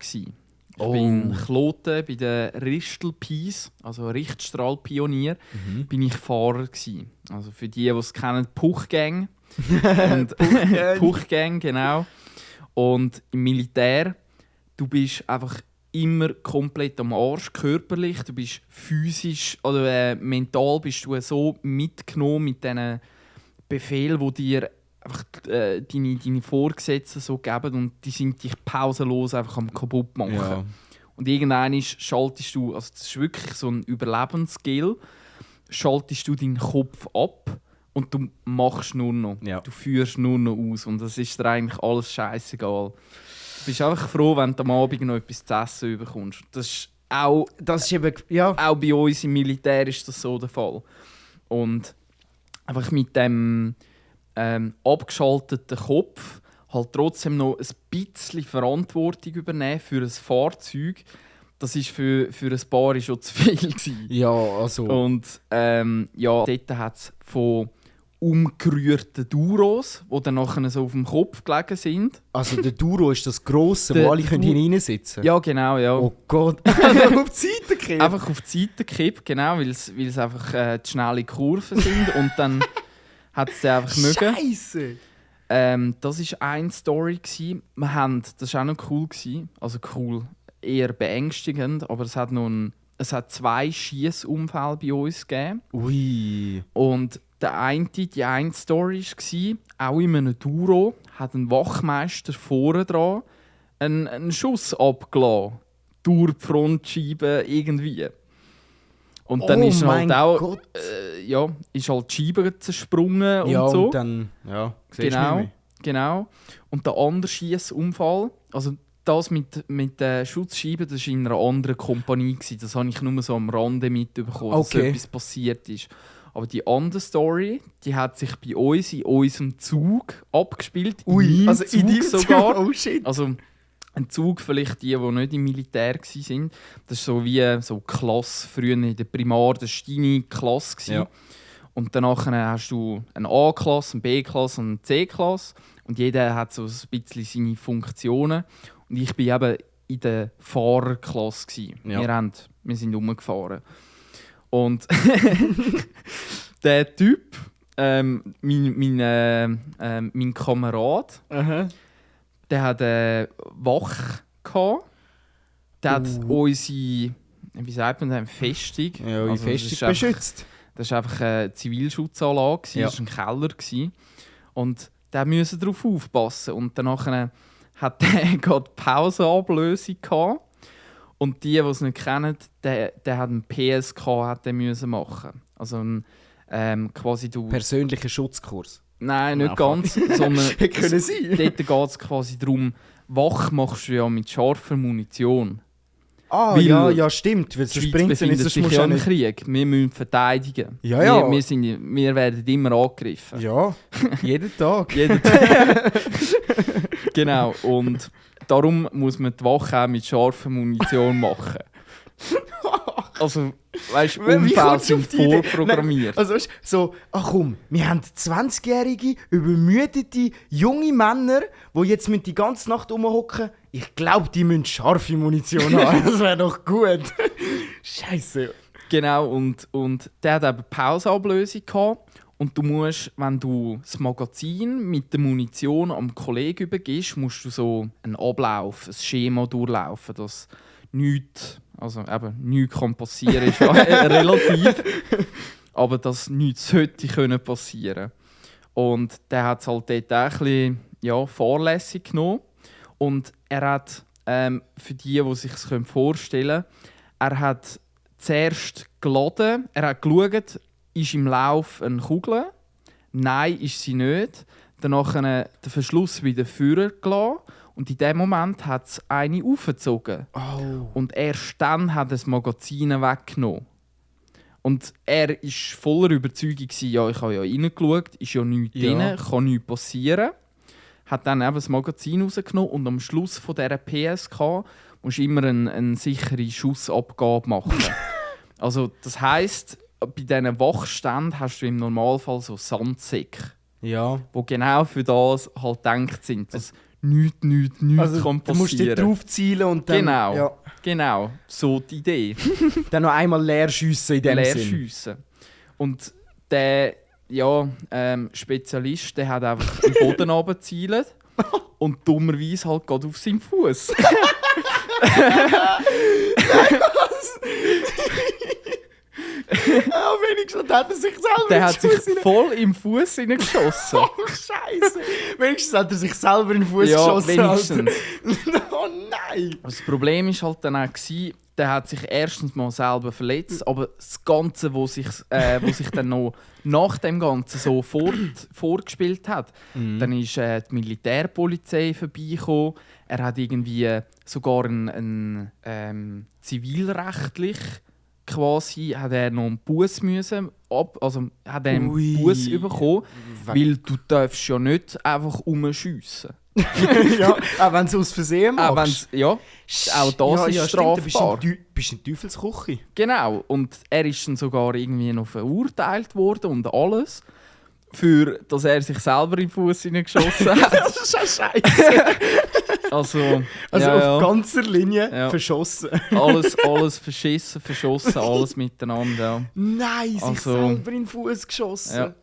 Ich bin Kloten bei den Ristelpies, also Richtstrahlpionier, bin ich Fahrer gewesen. Also für die es kennen, Puchgang. Puchgang, genau. Und im Militär, du bist einfach immer komplett am Arsch, körperlich. Du bist physisch oder mental bist du so mitgenommen mit diesen Befehlen, die dir einfach deine Vorgesetzten so geben, und die sind dich pausenlos einfach am kaputt machen. Ja. Und irgendwann schaltest du, also das ist wirklich so ein Überlebensskill, schaltest du deinen Kopf ab und du machst nur noch. Ja. Du führst nur noch aus und das ist dir eigentlich alles scheißegal. Du bist einfach froh, wenn du am Abend noch etwas zu essen bekommst. Das ist eben, ja. Auch bei uns im Militär ist das so der Fall. Und einfach mit dem abgeschalteten Kopf halt trotzdem noch ein bisschen Verantwortung übernehmen für ein Fahrzeug, das ist für ein paar schon zu viel gewesen. Ja, also. Und dort hat es von umgerührten Duros, die dann nachher so auf dem Kopf gelegen sind. Also der Duro ist das Grosse, wo alle hineinsitzen können? Ja, genau, ja. Oh Gott, also auf die Seite kippen? Einfach auf die Seite kippen, genau, weil es einfach die schnelle Kurven sind und dann hat es einfach mögen. Scheisse! Das war eine Story. Das war auch noch cool. Also cool, eher beängstigend, aber es hat 2 Schiessunfälle bei uns gegeben. Ui. Und die eine Story war, auch in einem Duro hat ein Wachmeister vorne dran einen Schuss abgelassen. Durch die Frontscheibe irgendwie. Und dann ist halt auch ist halt die Scheibe zersprungen und ja, so. Und dann, siehst du nicht mehr. Genau. Und der andere Schiessunfall, also das mit der Schutzscheibe, das war in einer anderen Kompanie. Das habe ich nur so am Rande mitbekommen, dass so etwas passiert ist. Aber die andere Story, die hat sich bei uns in unserem Zug abgespielt. Ui, also Zug in deinem sogar. Oh shit. Also ein Zug, vielleicht die nicht im Militär waren. Das ist so wie so Klasse, früher in der Primar, das war deine Klasse. Ja. Und danach hast du eine A-Klasse, eine B-Klasse und eine C-Klasse. Und jeder hat so ein bisschen seine Funktionen. Und ich war eben in der Fahrerklasse. Ja. Wir sind rumgefahren. Und der Typ, mein Kamerad, der hat eine Wache gehabt. Der hat unsere, wie sagt man das, Festung. Ja, also Festung beschützt. Das war einfach eine Zivilschutzanlage, das war ein Keller. Und der musste darauf aufpassen. Und danach hat der gerade Pausenablösung gehabt. Und die es nicht kennen, der hat einen PSK machen. Also quasi persönlichen Schutzkurs? Nein, nicht ganz. Sondern können sein. Dort geht es quasi darum, Wach machst du ja mit scharfer Munition. Ah, ja, stimmt. Weil die Schweiz befindet sich ja im Krieg. Wir müssen verteidigen. Ja. Wir werden immer angegriffen. Ja, jeden Tag. Jeden Tag. Genau, und darum muss man die Wache auch mit scharfer Munition machen. Also, weißt du, Unfälle sind vorprogrammiert. Also, weißt, so, ach komm, wir haben 20-jährige, übermüdete, junge Männer, die jetzt mit die ganze Nacht rumhocken. Ich glaube, die müssen scharfe Munition haben. Das wäre doch gut. Scheiße. Genau, und der hat eben Pausenablösung gehabt. Und du musst, wenn du das Magazin mit der Munition am Kollegen übergibst, musst du so einen Ablauf, ein Schema durchlaufen, dass nichts kann passieren, ist relativ. Aber dass nichts sollte passieren können. Und der hat es halt dort auch ein bisschen fahrlässig genommen. Und er hat, für die sich es vorstellen können, er hat zuerst geladen, er hat geschaut, ist im Lauf eine Kugel? Nein, ist sie nicht. Danach den Verschluss wieder vorne gelassen. Und in dem Moment hat es eine aufgezogen. Oh. Und erst dann hat er das Magazin weggenommen. Und er war voller Überzeugung, ja, ich habe ja reingeschaut, ist ja nichts drin, kann nichts passieren. Hat dann eben das Magazin rausgenommen und am Schluss von dieser PSK musst du immer eine sichere Schussabgabe machen. Also das heisst, bei diesen Wachständen hast du im Normalfall so Sandsäcke, die genau für das halt gedacht sind, dass nichts Also kann du musst dort passieren. drauf zielen und dann... Genau, Ja, genau, so die Idee. dann noch einmal leer schiessen in dem Leer Sinn. schiessen. Und der Spezialist, der hat einfach den Boden runtergezielt und dummerweise halt gerade auf seinen Fuß. Ja, wenigstens hat er sich selber Der in hat den sich Fuß hinein- voll im Fuß hineingeschossen. Oh, Scheiße. Wenigstens hat er sich selber in den Fuß Ja, geschossen. wenigstens. Alter. Oh nein. Das Problem war halt dann auch, der hat sich erstens mal selber verletzt, aber das Ganze, wo sich dann noch nach dem Ganzen so vorgespielt hat, dann ist die Militärpolizei vorbeigekommen. Er hat irgendwie sogar ein zivilrechtlich quasi hat er noch einen Buß müssen also hat er einen Ui. Buß bekommen, weil du darfst ja nicht einfach umschiessen. Ja, auch wenn du es aus Versehen Auch machst. auch das ist strafbar. Stimmt, du bist in Teufelsküche. Genau, und er ist dann sogar irgendwie noch verurteilt worden und alles, für dass er sich selber in den Fuß hineingeschossen hat. Das ist auch scheiße. Also Also auf ganzer Linie Ja. verschossen. alles verschossen, alles miteinander. Ja. Nein, sich Also- selber in den Fuß geschossen. Ja.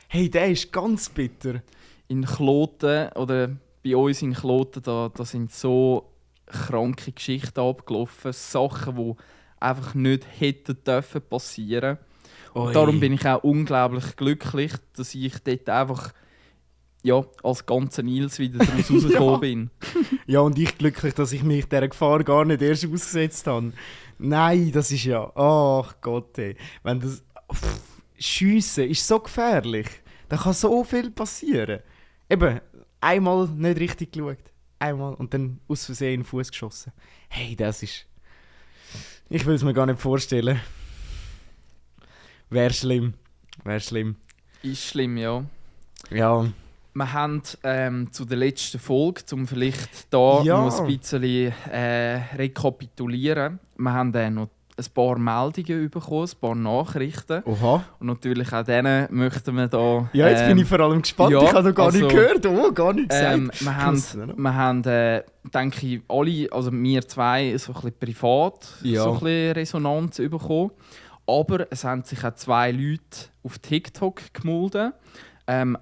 Hey, der ist ganz bitter. In Kloten oder bei uns in Kloten, da sind so kranke Geschichten abgelaufen, Sachen, die einfach nicht hätten dürfen passieren. Und darum bin ich auch unglaublich glücklich, dass ich dort einfach als ganzer Nils wieder daraus rausgekommen bin. Ja, und ich glücklich, dass ich mich dieser Gefahr gar nicht erst ausgesetzt habe. Nein, das ist ja... Ach Gott, ey. Wenn das... Schiessen ist so gefährlich. Da kann so viel passieren. Eben, einmal nicht richtig geschaut. Einmal und dann aus Versehen in den Fuß geschossen. Hey, das ist... Ich will es mir gar nicht vorstellen. Wäre schlimm. Ist schlimm, ja. Ja. Wir haben zu der letzten Folge, um vielleicht da Ja. noch ein bisschen rekapitulieren, wir haben noch ein paar Meldungen bekommen, ein paar Nachrichten. Oha. Und natürlich auch denen möchten wir da... Ja, jetzt bin ich vor allem gespannt. ja, Ich habe noch gar nicht also, gehört. Oh, gar nicht gesagt. Wir haben, denke ich, alle, also wir zwei, so ein bisschen privat Ja. so ein bisschen Resonanz bekommen. Aber es haben sich auch zwei Leute auf TikTok gemeldet.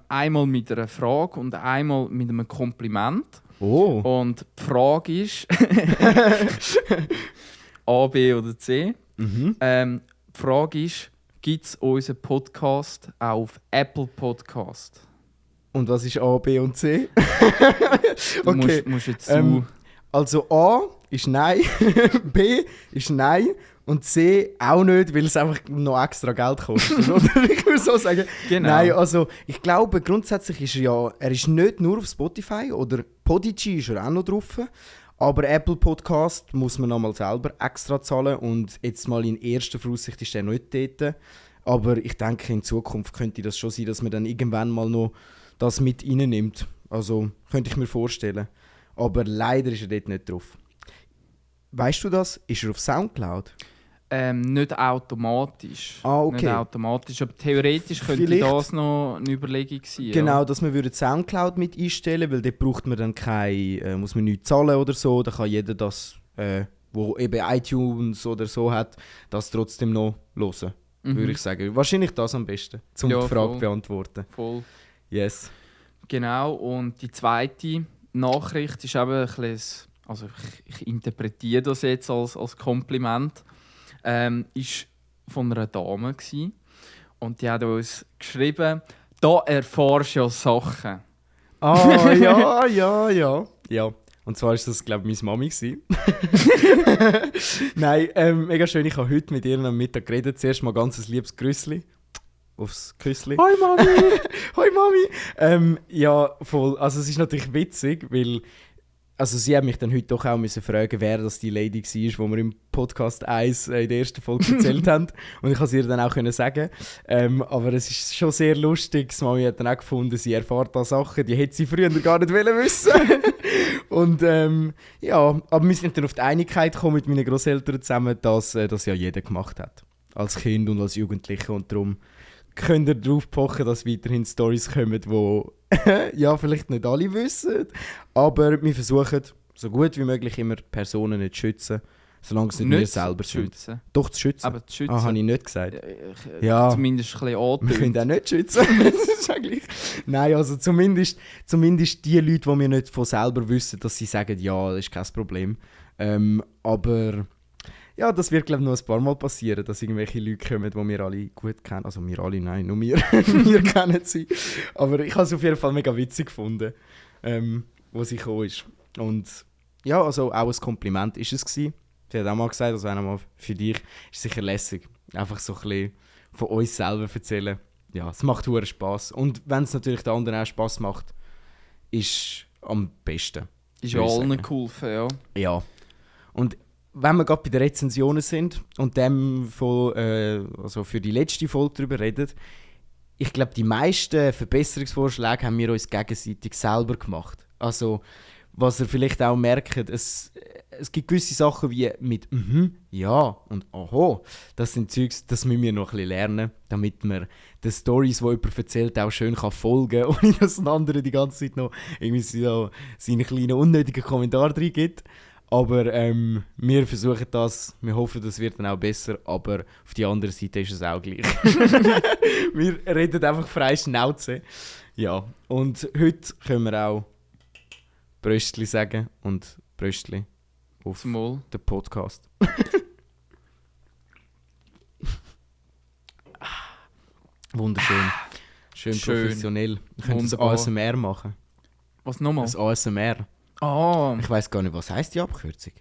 Einmal mit einer Frage und einmal mit einem Kompliment. Oh. Und die Frage ist A, B oder C. Mhm. Die Frage ist, gibt es unseren Podcast auch auf Apple Podcast? Und was ist A, B und C? Du Okay, musst jetzt Also A ist Nein, B ist Nein und C auch nicht, weil es einfach noch extra Geld kostet. Oder? Ich würde so sagen. Genau. Nein, also ich glaube grundsätzlich ist er ist nicht nur auf Spotify oder Podigy ist er auch noch drauf. Aber Apple Podcast muss man nochmal selber extra zahlen und jetzt mal in erster Voraussicht ist er nicht dort. Aber ich denke, in Zukunft könnte das schon sein, dass man dann irgendwann mal noch das mit reinnimmt. Also könnte ich mir vorstellen. Aber leider ist er dort nicht drauf. Weißt du das? Ist er auf Soundcloud? Nicht automatisch. Ah, okay. Nicht automatisch, aber theoretisch könnte Vielleicht- das noch eine Überlegung sein. Genau, Ja. dass man Soundcloud mit einstellen, weil dort braucht man dann muss man nichts zahlen oder so. Da kann jeder das, wo eben iTunes oder so hat, das trotzdem noch hören, würde ich sagen. Wahrscheinlich das am besten, um Ja, die Frage voll. beantworten. Voll. Yes. Genau, und die zweite Nachricht ist eben ein bisschen, also ich interpretiere das jetzt als Kompliment, ist von einer Dame gewesen. Und die hat uns geschrieben, da erfährst du ja Sachen. Ah, ja. Und zwar war das, glaube ich, meine Mami gewesen. Nein, mega schön. Ich habe heute mit ihr am Mittag geredet. Zuerst mal ganz ein liebes Grüßli. Aufs Küssli. Hi Mami! Hoi Mami! Ja, voll. Also es ist natürlich witzig, weil also sie hat mich dann heute doch auch müssen fragen, wer das die Lady war, die wir im Podcast 1 in der ersten Folge erzählt haben. Und ich konnte es ihr dann auch sagen. Aber es ist schon sehr lustig. Die Mami hat dann auch gefunden, sie erfährt da Sachen, die hätte sie früher gar nicht wissen. Und ja, aber wir sind dann auf die Einigkeit gekommen mit meinen Grosseltern zusammen, dass das ja jeder gemacht hat. Als Kind und als Jugendlicher. Und darum könnt ihr darauf pochen, dass weiterhin Storys kommen, wo ja, vielleicht nicht alle wissen. Aber wir versuchen, so gut wie möglich immer Personen nicht zu schützen, solange es nicht wir selber zu sind. schützen. Doch, zu schützen. Aber zu schützen. Ah, habe ich nicht gesagt. Ja. Ja. Zumindest ein bisschen Wir angetönt. können auch nicht schützen. Das ist eigentlich... Nein, also zumindest die Leute, die wir nicht von selber wissen, dass sie sagen, ja, das ist kein Problem. Aber ja, das wird, glaube ich, noch ein paar Mal passieren, dass irgendwelche Leute kommen, die wir alle gut kennen. Also wir alle, nein, nur wir. Wir kennen sie. Aber ich habe es auf jeden Fall mega witzig gefunden, wo sie gekommen ist. Und ja, also auch ein Kompliment ist es gewesen. Sie hat auch mal gesagt, also einmal für dich, ist sicher lässig. Einfach so ein bisschen von uns selber erzählen. Ja, es macht verdammt Spass. Und wenn es natürlich den anderen auch Spass macht, ist am besten. Ist ja würde ich allen sagen. geholfen, ja. Ja. Und wenn wir gerade bei den Rezensionen sind und dem also für die letzte Folge darüber reden, ich glaube, die meisten Verbesserungsvorschläge haben wir uns gegenseitig selber gemacht. Also, was ihr vielleicht auch merkt, es gibt gewisse Sachen wie mit ja und «Aha». Das sind Zeugs, das müssen wir noch ein bisschen lernen, damit man den Storys, die jemand erzählt, auch schön folgen kann, ohne dass ein anderer die ganze Zeit noch irgendwie so seinen kleinen unnötigen Kommentar reingibt. Aber wir versuchen das, wir hoffen, das wird dann auch besser, aber auf die andere Seite ist es auch gleich. Wir reden einfach frei Schnauze. Ja, und heute können wir auch Bröstli sagen und Bröstli auf Zumal. den Podcast. Wunderschön. Schön professionell. Wir können das Wunderbar. ASMR machen. Was nochmal? Das ASMR. Ah, Ich weiss gar nicht, was heisst die Abkürzung?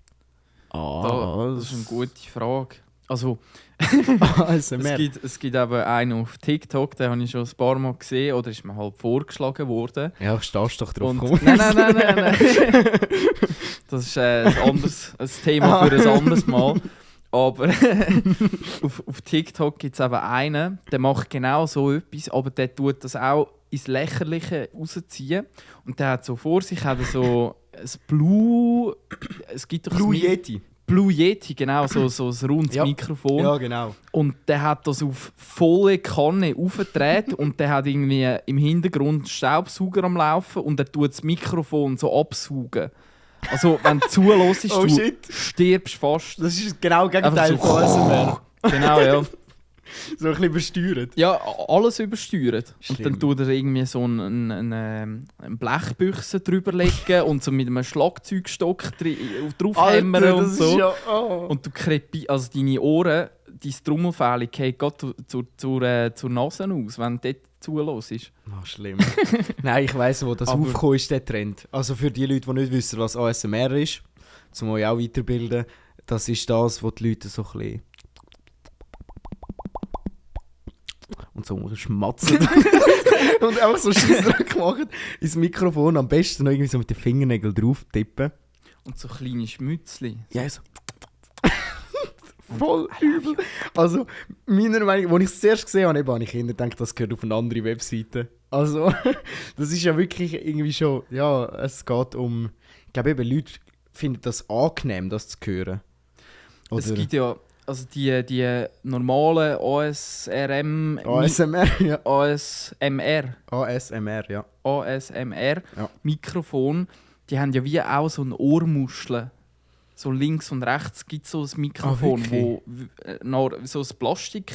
das ist eine gute Frage. Also, ASMR. es gibt eben einen auf TikTok, den habe ich schon ein paar Mal gesehen, oder ist mir halt vorgeschlagen worden. Ja, stehst doch drauf. Und, komm. nein. Das ist ein Thema für ein anderes Mal. Aber auf TikTok gibt es eben einen, der macht genau so etwas, aber der tut das auch ins Lächerliche rausziehen. Und der hat so vor sich hat er so ein Blue... Es gibt doch Blue ein Yeti. Blue Yeti, genau, so ein rundes Ja. Mikrofon. Ja, genau. Und der hat das auf volle Kanne aufgedreht und der hat irgendwie im Hintergrund einen Staubsauger am Laufen und er tut das Mikrofon so absaugen. Also, wenn du zuhörst, Oh, du shit. stirbst fast. Das ist genau das Gegenteil Einfach von ASMR. Genau, ja. So ein bisschen besteuert. Ja, alles übersteuert. Und Schlimm. dann tut er irgendwie so eine Blechbüchse drüber legen und so mit einem Schlagzeugstock draufhämmern und das so. ist ja... Oh. Und du also deine Ohren, dein Trommelfell geht gerade zur Nase aus, wenn du dort zuhörst. Oh, schlimm. Nein, ich weiss, wo das Aber- aufgekommen ist, der Trend. Also für die Leute, die nicht wissen, was ASMR ist, um euch auch weiterbilden, das ist das, wo die Leute so ein bisschen... und so schmatzen und einfach so Scheissdruck machen ins Mikrofon, am besten noch irgendwie so mit den Fingernägeln drauf tippen. Und so kleine Schmützli. Ja, so. Voll übel. Also, meiner Meinung nach, als ich es zuerst gesehen habe, habe ich gedacht, das gehört auf eine andere Webseite. Also, das ist ja wirklich irgendwie schon, ja, es geht um, ich glaube eben, Leute finden das angenehm, das zu hören. Es gibt ja also die normalen ASMR, ja. ASMR, ja. ASMR Ja. Mikrofon, die haben ja wie auch so eine Ohrmuschel. So links und rechts gibt es so ein Mikrofon, wirklich? wo so ein Plastik.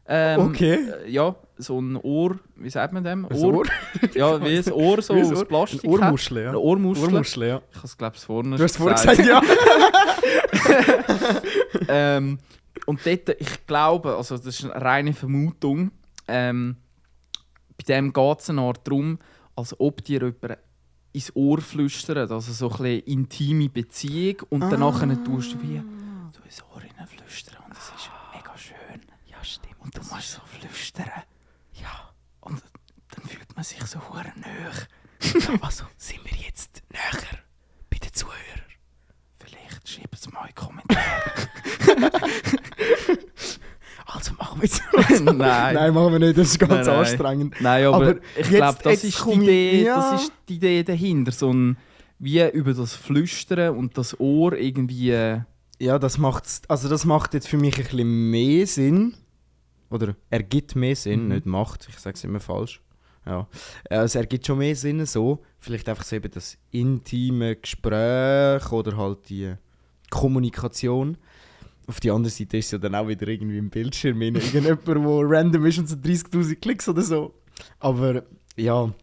Okay. Ja, so ein Ohr, wie sagt man dem? Ein Ohr? Ja, wie ein Ohr so Wie ein aus Ohr? Plastik. Eine Ohrmuschel, ja. Eine Ohrmuschel. Ohrmuschel, ja. Ich habe es, glaube ich, vorne Du hast schon vorhin gesagt, ja. Und dort, ich glaube, also das ist eine reine Vermutung, bei dem geht es darum, als ob dir jemand ins Ohr flüstert, also so ein bisschen intime Beziehung und danach tust du wie so ins Ohr flüstern und das ist mega schön. Ja, stimmt. Und du musst so flüstern. Ja. Und dann fühlt man sich so hure nahe. Also, sind wir jetzt näher bei den Zuhörern? Vielleicht schreibt es mal in die Kommentare. Also machen wir jetzt. Nein. Nein, machen wir nicht, das ist ganz Nein. anstrengend. Nein, aber ich jetzt- glaube, das jetzt ist die komme ich- Idee, ja. das ist die Idee dahinter. So ein, wie über das Flüstern und das Ohr irgendwie. Ja, das macht jetzt für mich ein bisschen mehr Sinn. oder ergibt mehr Sinn, nicht macht, ich sage es immer falsch. Ja. Es ergibt schon mehr Sinn so, vielleicht einfach so eben das intime Gespräch oder halt die Kommunikation. Auf der anderen Seite ist es ja dann auch wieder irgendwie im Bildschirm irgendjemand, der random ist und so 30'000 Klicks oder so. Aber ja,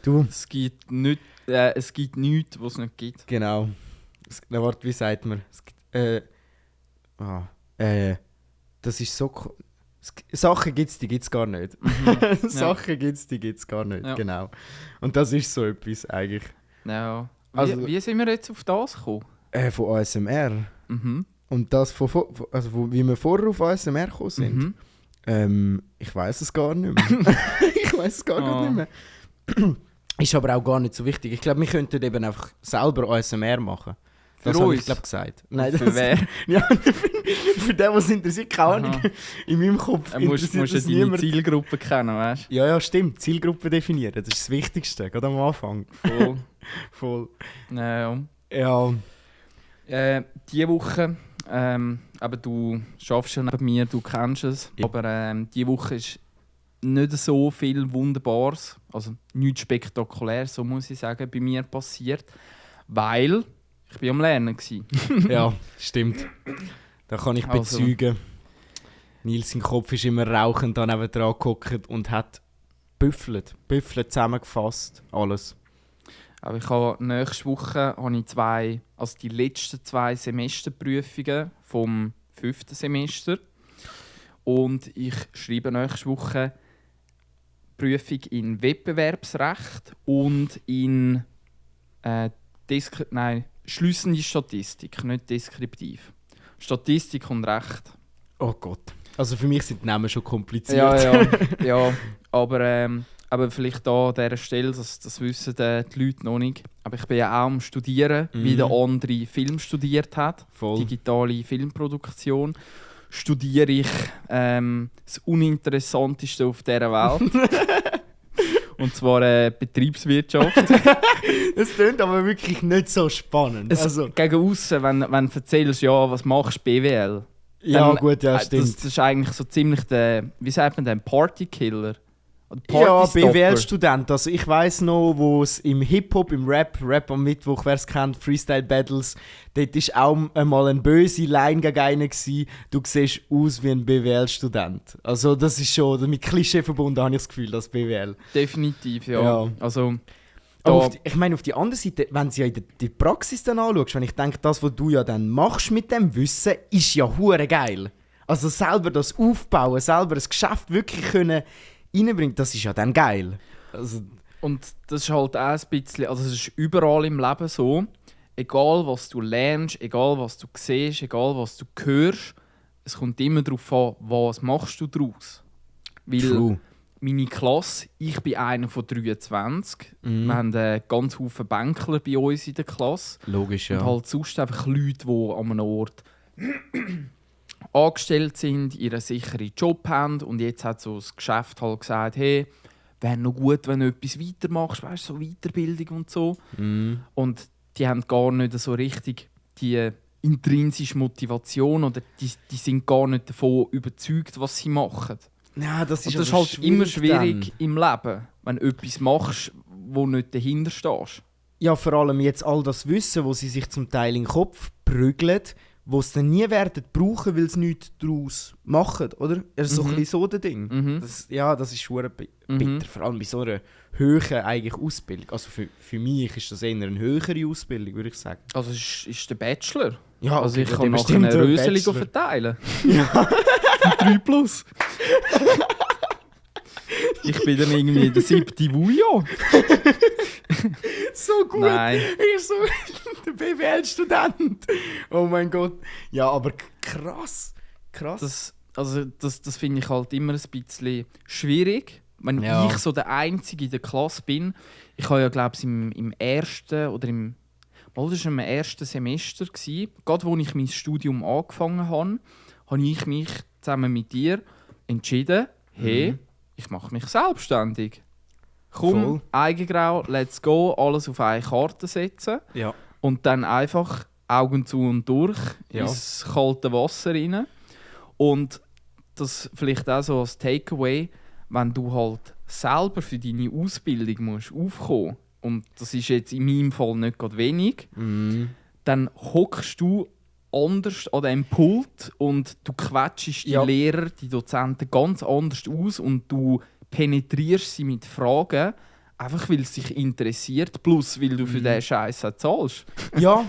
du... Es gibt nichts, was es nicht gibt. Genau. Warte, wie sagt man? Das ist so... Sachen gibt es, die gibt es gar nicht. Sachen gibt es, die gibt es gar nicht, genau. Und das ist so etwas eigentlich. Ja. Wie Also- sind wir jetzt auf das gekommen? Von ASMR. Mhm. Und das wie wir vorher auf ASMR gekommen sind. Ich weiß es gar nicht mehr. Ich weiß es gar nicht mehr. Ist aber auch gar nicht so wichtig. Ich glaube, wir könnten eben einfach selber ASMR machen. Das habe ich, uns? glaube gesagt. Nein, Für wer? Ja, für den, was interessiert, keine Ahnung. In meinem Kopf Du musst interessiert das deine niemand. Zielgruppe kennen, weißt Ja, ja, stimmt. Zielgruppe definieren, das ist das Wichtigste, gerade am Anfang. du? Voll. Voll. Ja. Ja, Diese Woche, aber du schaffst ja neben mir, du kennst es, Ja. aber diese Woche ist nicht so viel Wunderbares, also nichts Spektakuläres, so muss ich sagen, bei mir passiert, weil ich bin am Lernen war. ja, stimmt. Da kann ich Also. bezeugen. Nils, sein Kopf ist immer rauchend da neben dran gehockt und hat büffelt zusammengefasst, alles. Aber ich habe nächste Woche die letzten 2 Semesterprüfungen vom 5. Semester. Und ich schreibe nächste Woche Prüfung in Wettbewerbsrecht und in schliessende Statistik, nicht deskriptiv. Statistik und Recht. Oh Gott. Also für mich sind die Namen schon kompliziert. Ja, aber vielleicht da an dieser Stelle, das wissen die Leute noch nicht. Aber ich bin ja auch am Studieren, wie der andere Film studiert hat. Voll. Digitale Filmproduktion. Studiere ich das Uninteressanteste auf dieser Welt. Und zwar Betriebswirtschaft. Es klingt aber wirklich nicht so spannend. Also, Gegen aussen, wenn du erzählst, ja, was machst du BWL? ja Dann, gut, ja, stimmt. Das ist eigentlich so ziemlich der, wie sagt man denn, Partykiller? Oder Ja, Partystopper. BWL-Student. Also ich weiss noch, wo es im Hip-Hop, im Rap am Mittwoch, wer es kennt, Freestyle-Battles, dort war auch einmal eine böse Line gegen einen gewesen, du siehst aus wie ein BWL-Student. Also das ist schon mit Klischee verbunden, habe ich das Gefühl, das BWL. Definitiv, ja. Ja. Also, Aber da, ich meine, auf die andere Seite, wenn du ja in die Praxis dann anschaust, wenn ich denke, das, was du ja dann machst mit dem Wissen, ist ja hure geil. Also selber das aufbauen, selber das Geschäft wirklich können reinbringen, das ist ja dann geil. Also, und das ist halt auch ein bisschen, also es ist überall im Leben so, egal was du lernst, egal was du siehst, egal was du hörst, es kommt immer darauf an, was machst du daraus. Weil meine Klasse, ich bin einer von 23. Wir haben ganz viele Bänkler bei uns in der Klasse. Logisch, ja. Und halt sonst einfach Leute, die an einem Ort angestellt sind, ihren sicheren Job haben. Und jetzt hat so das Geschäft halt gesagt, hey, wäre noch gut, wenn du etwas weitermachst, weißt du, so Weiterbildung und so. Und die haben gar nicht so richtig die intrinsische Motivation oder die sind gar nicht davon überzeugt, was sie machen. Ja, das ist, Und das ist aber halt immer schwierig dann. im Leben, wenn du etwas machst, wo nicht dahinter stehst. Ja, vor allem jetzt all das Wissen, wo sie sich zum Teil in den Kopf prügeln, wo sie dann nie werden brauchen, weil sie nichts daraus machen, oder? Das ist so ein bisschen so das Ding. Das ist schwer bitter, vor allem bei so einer höheren eigentlich Ausbildung. Also für mich ist das eher eine höhere Ausbildung, würde ich sagen. Also es ist der Bachelor. Ja, Also okay, ich der kann nachher bestimmt eine ein Röseli Bachelor. verteilen. Ja. 3+. Ich bin dann irgendwie der 7. Wujo. So gut. Nein. Ich so der BWL-Student. Oh mein Gott. Ja, aber krass. Krass. Das finde ich halt immer ein bisschen schwierig, wenn Ja. ich so der Einzige in der Klasse bin. Ich habe ja, glaube ich, im ersten oder im ersten Semester gsi, gerade als ich mein Studium angefangen habe, habe ich mich zusammen mit dir entschieden, hey, ich mache mich selbstständig. Komm, Voll. Eigengrau, let's go, alles auf eine Karte setzen Ja. und dann einfach Augen zu und durch Ja. ins kalte Wasser rein. Und das vielleicht auch so als Takeaway, wenn du halt selber für deine Ausbildung musst aufkommen, und das ist jetzt in meinem Fall nicht gerade wenig, dann hockst du anders an diesem Pult und du quetschst die Lehrer, die Dozenten ganz anders aus und du penetrierst sie mit Fragen, einfach weil es dich interessiert, plus weil du für diesen Scheiß zahlst. Ja,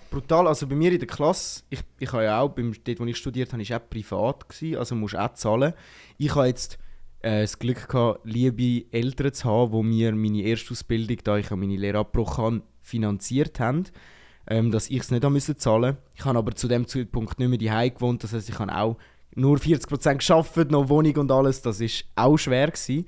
brutal. Also bei mir in der Klasse, ich habe ja auch, dort wo ich studiert habe, war auch privat, also musst du auch zahlen. Ich habe jetzt das Glück gehabt, liebe Eltern zu haben, die mir meine Erstausbildung, da ich meine Lehre abgebrochen habe, finanziert haben, dass ich es nicht zahlen musste. Ich habe aber zu dem Zeitpunkt nicht mehr daheim gewohnt, das heisst, ich habe auch nur 40% gearbeitet, noch Wohnung und alles, das war auch schwer gewesen.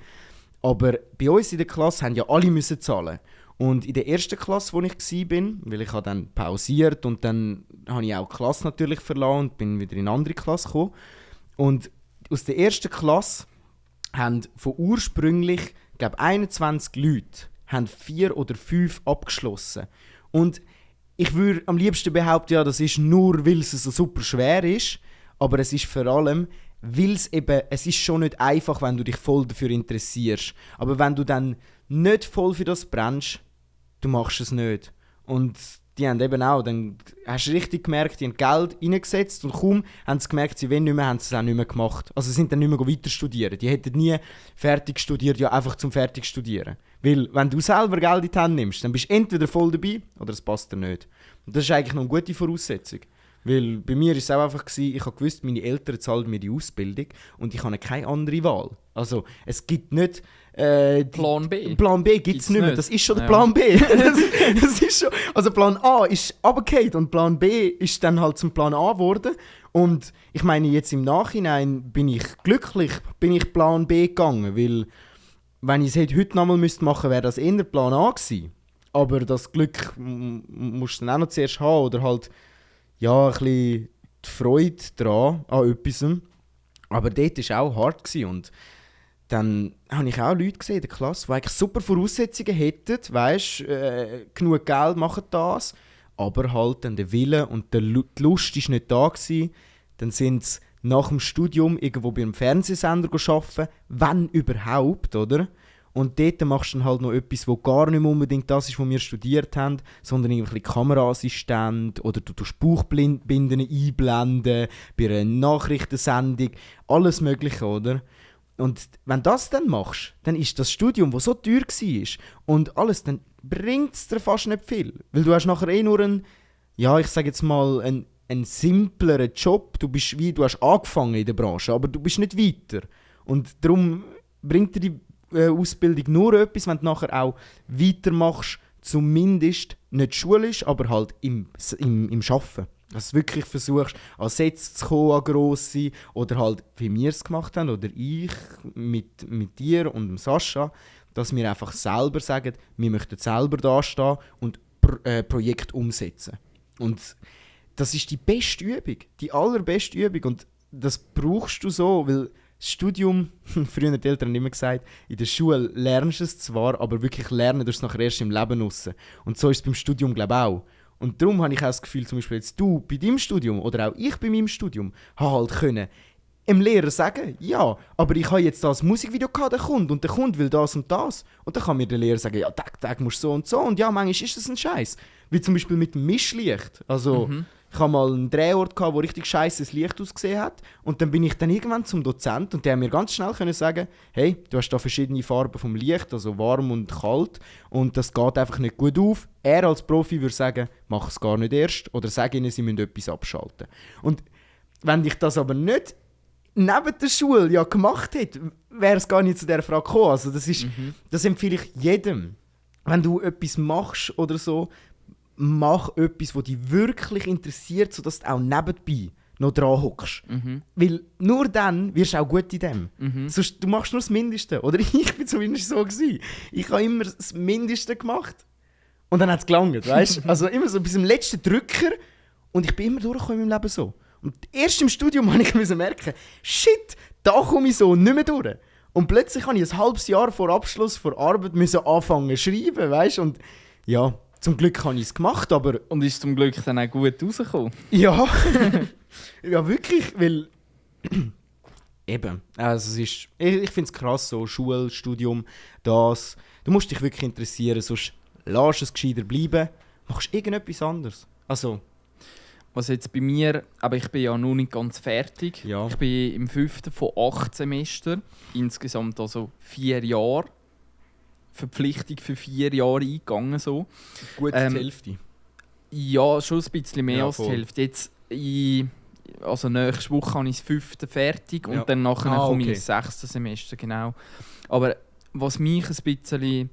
Aber bei uns in der Klasse haben ja alle müssen zahlen. Und in der ersten Klasse, wo ich war, weil ich habe dann pausiert und dann habe ich auch die Klasse natürlich verlassen und bin wieder in eine andere Klasse gekommen. Und aus der ersten Klasse haben von ursprünglich, ich glaube 21 Leute, haben 4 oder 5 abgeschlossen. Und ich würde am liebsten behaupten, ja, das ist nur, weil es so super schwer ist, aber es ist vor allem, weil es ist schon nicht einfach, wenn du dich voll dafür interessierst. Aber wenn du dann nicht voll für das brennst, du machst es nicht. Und die haben eben auch, dann hast du richtig gemerkt, die haben Geld reingesetzt und kaum haben sie gemerkt, sie wollen nicht mehr, haben sie es auch nicht mehr gemacht. Also sie sind dann nicht mehr weiter studieren. Die hätten nie fertig studiert, ja einfach zum fertig studieren. Weil wenn du selber Geld in die Hand nimmst, dann bist du entweder voll dabei oder es passt dir nicht. Und das ist eigentlich noch eine gute Voraussetzung. Weil bei mir war es auch einfach, ich habe gewusst, meine Eltern zahlen mir die Ausbildung und ich habe keine andere Wahl. Also es gibt nicht... Plan B. Plan B gibt es nicht mehr. Das ist schon der Plan B. das ist schon, also Plan A ist runtergefallen und Plan B ist dann halt zum Plan A geworden. Und ich meine, jetzt im Nachhinein bin ich glücklich, bin ich Plan B gegangen, weil wenn ich es heute nochmal machen müsste, wäre das eher Plan A gewesen. Aber das Glück musst du dann auch noch zuerst haben oder halt ja, ein bisschen die Freude daran, an etwas. Aber dort war es auch hart. Und dann habe ich auch Leute gesehen in der Klasse, die eigentlich super Voraussetzungen hätten, weißt, genug Geld machen das, aber halt dann der Wille und die Lust war nicht da gewesen. Dann sind sie nach dem Studium irgendwo bei einem Fernsehsender arbeiten, wenn überhaupt, oder? Und dort machst du dann halt noch etwas, wo gar nicht unbedingt das ist, was wir studiert haben, sondern irgendwie Kameraassistent oder du tust Bauchbinden einblenden bei einer Nachrichtensendung, alles Mögliche, oder? Und wenn du das dann machst, dann ist das Studium, das so teuer war und alles, dann bringt es dir fast nicht viel. Weil du hast nachher nur einen, ja, ich sage jetzt mal, einen simpleren Job. Du hast angefangen in der Branche, aber du bist nicht weiter. Und darum bringt dir die Ausbildung nur etwas, wenn du nachher auch weitermachst, zumindest nicht schulisch, aber halt im Arbeiten. Dass du wirklich versuchst, an Sätze zu kommen, an grosse, oder halt, wie wir es gemacht haben, oder ich mit dir und dem Sascha, dass wir einfach selber sagen, wir möchten selber dastehen und Projekt umsetzen. Und das ist die beste Übung, die allerbeste Übung. Und das brauchst du so, weil das Studium, früher die Eltern haben immer gesagt, in der Schule lernst du es zwar, aber wirklich lernen du es nachher erst im Leben raus. Und so ist es beim Studium, glaube ich, auch. Und darum habe ich auch das Gefühl, zum Beispiel jetzt du bei deinem Studium oder auch ich bei meinem Studium, habe halt können dem Lehrer sagen, ja, aber ich habe jetzt das Musikvideo gehabt, und der Kunde will das und das. Und dann kann mir der Lehrer sagen, ja, Tag musst du so und so. Und ja, manchmal ist das ein Scheiß. Wie zum Beispiel mit dem Mischlicht. Also, ich hatte mal einen Drehort, wo richtig scheisses Licht ausgesehen hat. Und dann bin ich dann irgendwann zum Dozent und der hat mir ganz schnell können sagen, hey, du hast da verschiedene Farben vom Licht, also warm und kalt. Und das geht einfach nicht gut auf. Er als Profi würde sagen, mach es gar nicht erst. Oder sag ihnen, sie müssen etwas abschalten. Und wenn ich das aber nicht neben der Schule ja gemacht hätte, wäre es gar nicht zu dieser Frage gekommen. Also das empfehle ich jedem. Wenn du etwas machst oder so, mach etwas, das dich wirklich interessiert, sodass du auch nebenbei noch dran hockst. Weil nur dann wirst du auch gut in dem. Sonst, du machst nur das Mindeste. Oder ich bin zumindest so gewesen. Ich habe immer das Mindeste gemacht. Und dann hat es gelangt, weißt du? Also immer so bis zum letzten Drücker. Und ich bin immer durchgekommen in meinem Leben so. Und erst im Studium musste ich merken, shit, da komme ich so nicht mehr durch. Und plötzlich musste ich ein halbes Jahr vor Abschluss vor Arbeit anfangen zu schreiben, weißt du? Und ja, zum Glück habe ich es gemacht, aber... Und ist zum Glück dann auch gut rausgekommen? Ja, ja wirklich, weil Eben. Also ich finde es krass, so Schule, Studium, das. Du musst dich wirklich interessieren, sonst lässt es gescheiter bleiben, machst irgendetwas anderes. Also... Was jetzt bei mir, aber ich bin ja noch nicht ganz fertig. Ja. Ich bin im 5. von 8 Semestern, insgesamt also 4 Jahre. Verpflichtung für 4 Jahre eingegangen. So. Gut die Hälfte. Ja, schon ein bisschen mehr Ja, als die voll. Hälfte. Jetzt also nächste Woche habe ich das 5. fertig Ja. und dann nachher Ah, komme ich okay. ins 6. Semester, genau. Aber was mich ein bisschen...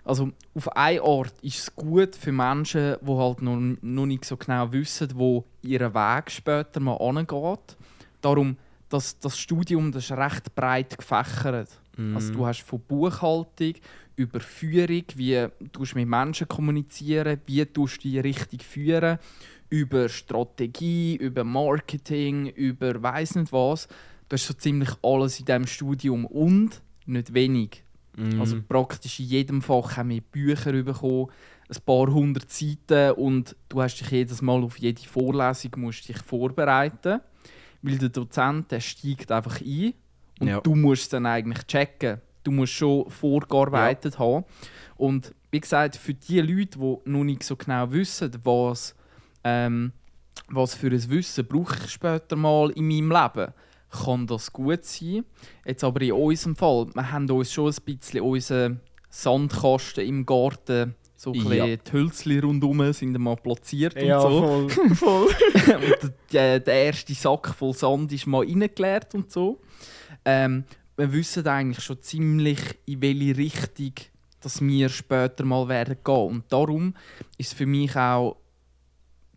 Also auf eine Art ist es gut für Menschen, die halt noch nicht so genau wissen, wo ihr Weg später mal angeht. Darum, das Studium das ist recht breit gefächert. Also du hast von Buchhaltung über Führung, wie du mit Menschen kommunizieren, wie du die richtig führen, über Strategie, über Marketing, über weiss nicht was. Du hast so ziemlich alles in diesem Studium und nicht wenig. Also praktisch in jedem Fach haben wir Bücher bekommen, ein paar 100 Seiten und du hast dich jedes Mal auf jede Vorlesung musst dich vorbereiten, weil der Dozent der steigt einfach ein und Ja. du musst es dann eigentlich checken. Du musst schon vorgearbeitet haben. Und wie gesagt, für die Leute, die noch nicht so genau wissen, was für ein Wissen brauche ich später mal in meinem Leben, kann das gut sein. Jetzt aber in unserem Fall, wir haben uns schon ein bisschen unseren Sandkasten im Garten, so ein bisschen die Hölzchen rundherum sind mal platziert und so. voll. Und der erste Sack voll Sand ist mal reingeleert und so. Wir wissen eigentlich schon ziemlich, in welche Richtung dass wir später mal werden gehen. Und darum ist es für mich auch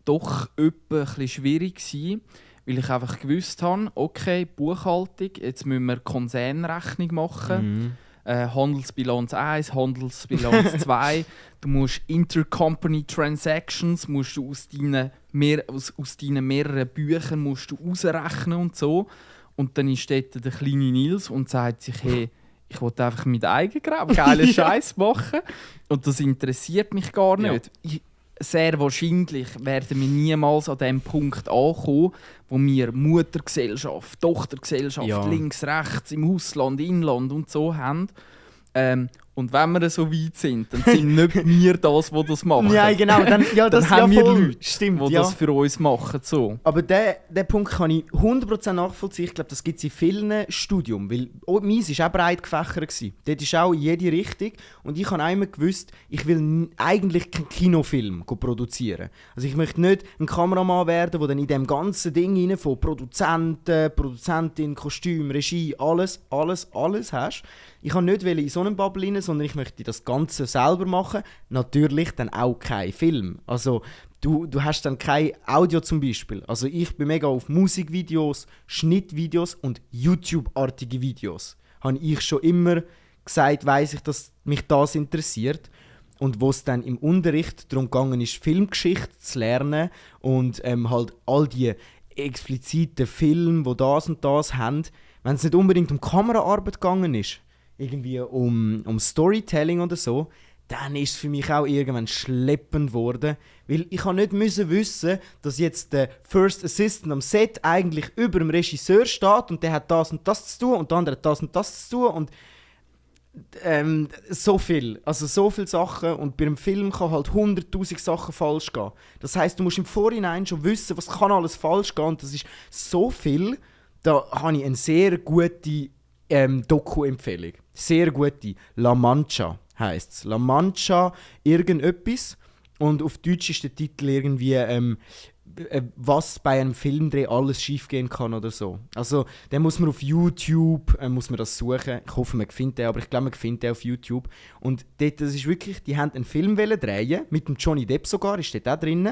doch etwa ein bisschen schwierig gewesen, weil ich einfach gewusst habe, okay, Buchhaltung, jetzt müssen wir Konzernrechnung machen. Handelsbilanz 1, Handelsbilanz 2. Du musst Intercompany Transactions musst du aus deinen mehreren Büchern musst du ausrechnen und so. Und dann ist dort der kleine Nils und sagt sich, hey, ich will einfach mit Eigengraben geilen Scheiß machen. Und das interessiert mich gar nicht. Sehr wahrscheinlich werden wir niemals an dem Punkt ankommen, wo wir Muttergesellschaft, Tochtergesellschaft, links, rechts, im Ausland, Inland und so haben. Und wenn wir so weit sind, dann sind nicht wir das, die das machen. Ja, genau. Dann das haben wir voll. Leute, Stimmt, die das für uns machen. So. Aber den Punkt kann ich 100% nachvollziehen. Ich glaube, das gibt es in vielen Studium. Weil meins war auch breit gefächert. Dort ist auch in jede Richtung. Und ich habe auch immer gewusst, ich will eigentlich keinen Kinofilm produzieren. Also ich möchte nicht ein Kameramann werden, der dann in dem ganzen Ding rein von Produzenten, Produzentin, Kostüm, Regie, alles hast. Ich kann nicht in so einem Bubble rein, sondern ich möchte das Ganze selber machen. Natürlich dann auch kein Film. Also du hast dann kein Audio zum Beispiel. Also ich bin mega auf Musikvideos, Schnittvideos und YouTube-artige Videos. Habe ich schon immer gesagt, weiss ich, dass mich das interessiert. Und wo es dann im Unterricht darum gegangen ist, Filmgeschichte zu lernen und halt all die expliziten Filme, die das und das haben, wenn es nicht unbedingt um Kameraarbeit gegangen ist, irgendwie um Storytelling oder so, dann ist es für mich auch irgendwann schleppend geworden. Weil ich nicht wissen, dass jetzt der First Assistant am Set eigentlich über dem Regisseur steht und der hat das und das zu tun und der andere hat das und das zu tun und so viel. Also so viele Sachen und bei einem Film kann halt 100'000 Sachen falsch gehen. Das heisst, du musst im Vorhinein schon wissen, was kann alles falsch gehen und das ist so viel. Da habe ich eine sehr gute Doku-Empfehlung. Sehr gute. La Mancha heisst es. La Mancha irgendetwas. Und auf Deutsch ist der Titel irgendwie was bei einem Filmdreh alles schiefgehen kann oder so. Also, dann muss man auf YouTube muss man das suchen. Ich hoffe, man findet den, aber ich glaube, man findet den auf YouTube. Und dort, das ist wirklich, die haben einen Film drehen, mit dem Johnny Depp sogar, ist dort auch drin.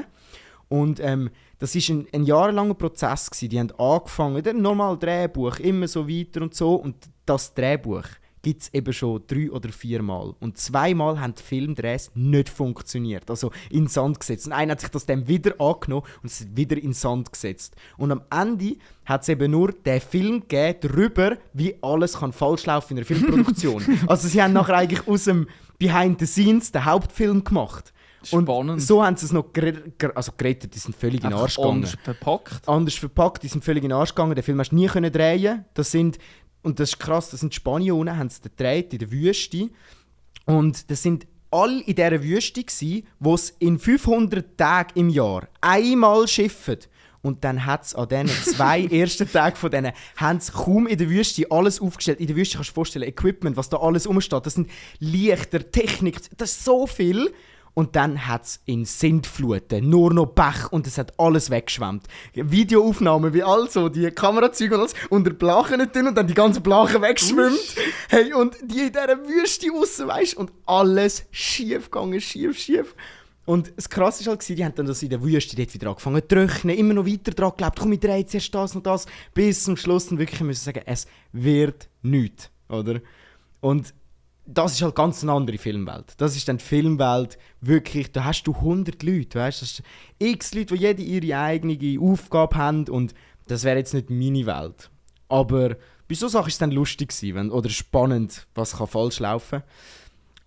Und das war ein jahrelanger Prozess gewesen. Die haben angefangen, ein normales Drehbuch, immer so weiter und so. Und das Drehbuch gibt es eben schon 3 oder 4 Mal. Und 2 Mal haben die Filmdrehs nicht funktioniert. Also in den Sand gesetzt. Und einer hat sich das dann wieder angenommen und es wieder in den Sand gesetzt. Und am Ende hat es eben nur den Film gegeben, darüber, wie alles kann falsch laufen in einer Filmproduktion. Also sie haben nachher eigentlich aus dem Behind the Scenes den Hauptfilm gemacht. Spannend. Und so haben sie es noch gerettet, die sind völlig in den Arsch gegangen. Anders verpackt, die sind völlig in den Arsch gegangen. Den Film hast du nie können drehen. Und das ist krass, das sind Spanien, haben sie gedreht in der Wüste. Und das sind alle in dieser Wüste gsi, wo es in 500 Tagen im Jahr einmal schiffen. Und dann hat es an diesen 2 ersten Tagen von denen, haben sie kaum in der Wüste alles aufgestellt. In der Wüste kannst du dir vorstellen, Equipment, was da alles rumsteht. Das sind Lichter, Technik, das ist so viel. Und dann hat es in Sintfluten nur noch Pech und es hat alles weggeschwemmt. Videoaufnahmen, wie also die Kamerazüge und alles unter Blachen drin und dann die ganzen Blachen wegschwimmt. Hey, und die in dieser Wüste aussen, weißt du, und alles schief gegangen, schief. Und das Krasse war halt, die haben dann das in der Wüste dort wieder angefangen zu trocknen, immer noch weiter dran geglaubt, komm, ich drehe zuerst das und das, bis zum Schluss dann wirklich müssen sagen, es wird nichts, oder? Und das ist halt ganz eine andere Filmwelt. Das ist dann die Filmwelt, wirklich, da hast du 100 Leute, weißt? Das ist x Leute, die jede ihre eigene Aufgabe haben und das wäre jetzt nicht meine Welt. Aber bei so Sachen war es dann lustig oder spannend, was kann falsch laufen kann.